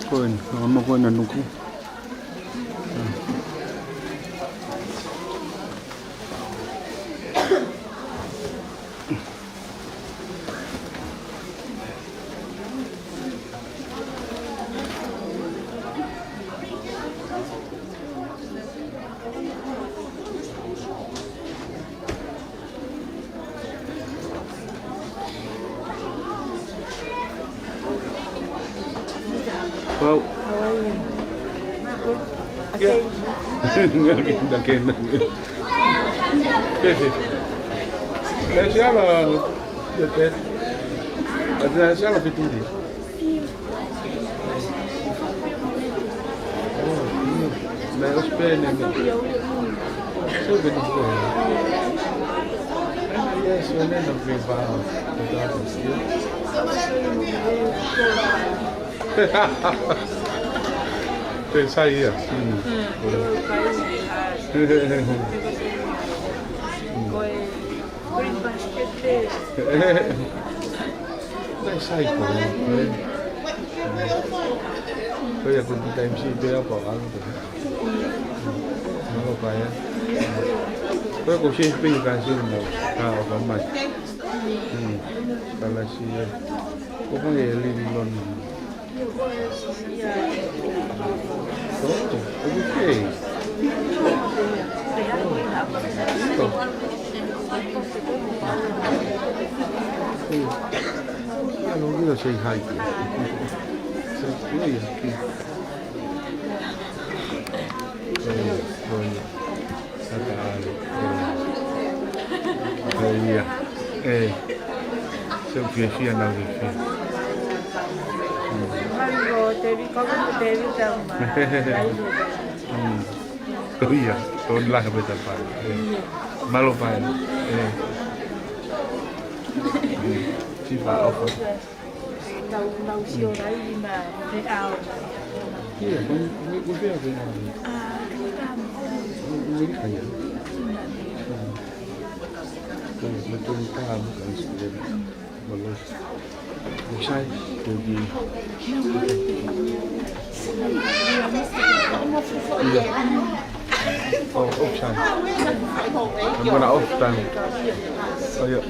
Ko eni, ʻa mo ko ena nuku. Wow. Ia. Ngali kita kena. Pese. Nasi ala. Nasi ala fituri. Naʻe ʻosi pē ʻene. Sio pē ni ko. Yes, when I don't give up. Pē sai ia. Mm. Ko e green basket. Naʻe sai ko ē. Ko ia ko e kiʻi taimi siʻi pē ʻa pau ʻalu pē. Mālō pea. Ko ia ko e siʻi pē ka siʻi nau. Ka ʻofa mai. Hmm. Kalasi ia. Ko e pangē e lili lon. Oh, okay. Oh. Hmm. Yeah, no, you know, say hi. Say, yeah, yeah. Oh, yeah. Saka alo. Ko ia. ʻE. Sio fiefia nau fiefia. Mm. Mālō, Tēvita, ko Tēvita ma. Mm. Ko ia, tō ni lahi pē ta pā. ʻE. Mālō pē. ʻE. Mm. Sifa ʻofa. Tau, tau sio laivi ma te au. Ia, ko e, ko e, ko e, ko e, ko e. Ah, ko e tama. Ko e, ko e, ko e. Ko e, ko e, ko e tama, ko e, ko e. Mālō. Ko sai, ko e. Ia. Oh, off time. I'm gonna off time. Oh, yeah.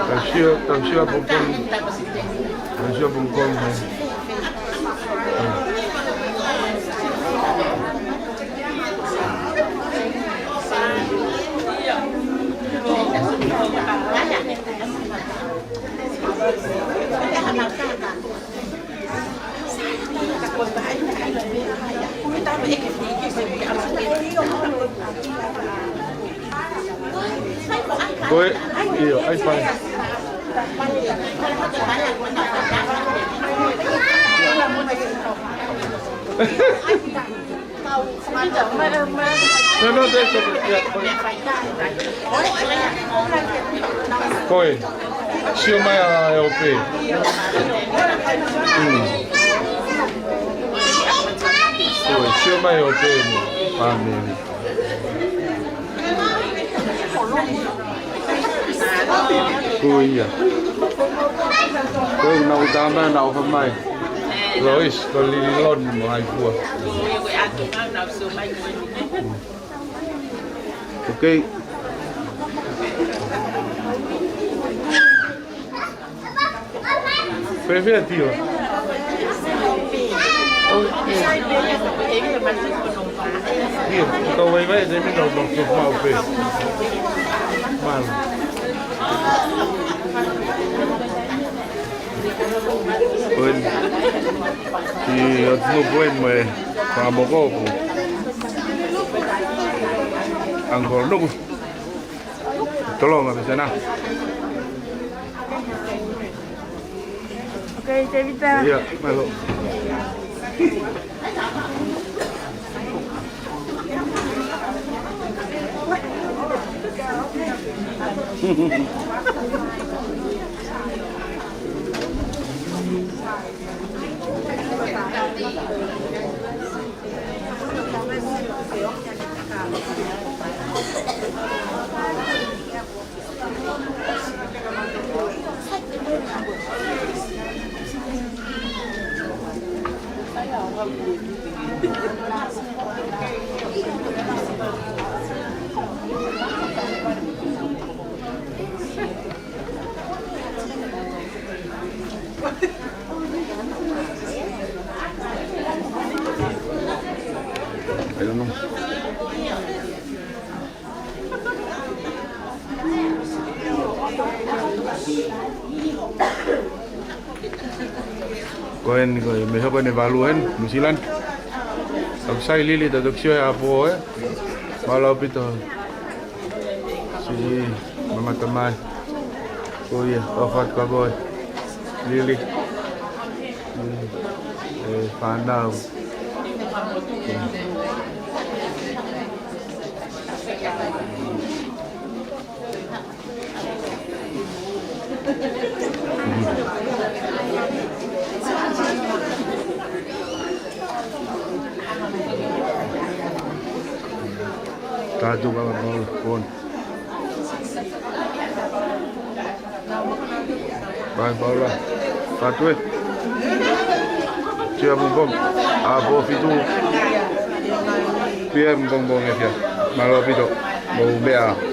Tau sio, tau sio pongpong. Tau sio pongpong. Ko e, ʻio, ʻai fai. No, no, that's okay. Yeah, fine. Ko e, sio mai ʻa e ʻope. Mm. Ko e, sio mai ʻa e ʻope mo. Amen. Ko ia. Ko e, naʻa ku tama naʻa ʻofa mai. Lois, ko Lili Lon mo Haifua. Okay. Fēfē ʻa Tio? Okay. Tio, kau vaivai e temi kau tau ke mau pē. Mālō. Ko eni. Ki ʻOtu Nuku eni mo e fanga mokopuna. Uncle Nuku. Tolonga pē sana. Okay, Tēvita. Ia, mālō. Ko eni ko e meʻa ko eni valu eni, New Zealand. ʻOku sai Lili, ta toki sio he ʻapō ē. Mālō ʻaupito. Siʻi mama tamai. Ko ia, ʻofa atu kia koe Lili. ʻE fānau. Tātou kala Paula, kon. Bai Paula. Tātou ē. Tia Pongpong. ʻApō fitu P M Pongpong ē kia. Mālō ʻaupito. Mou meʻa.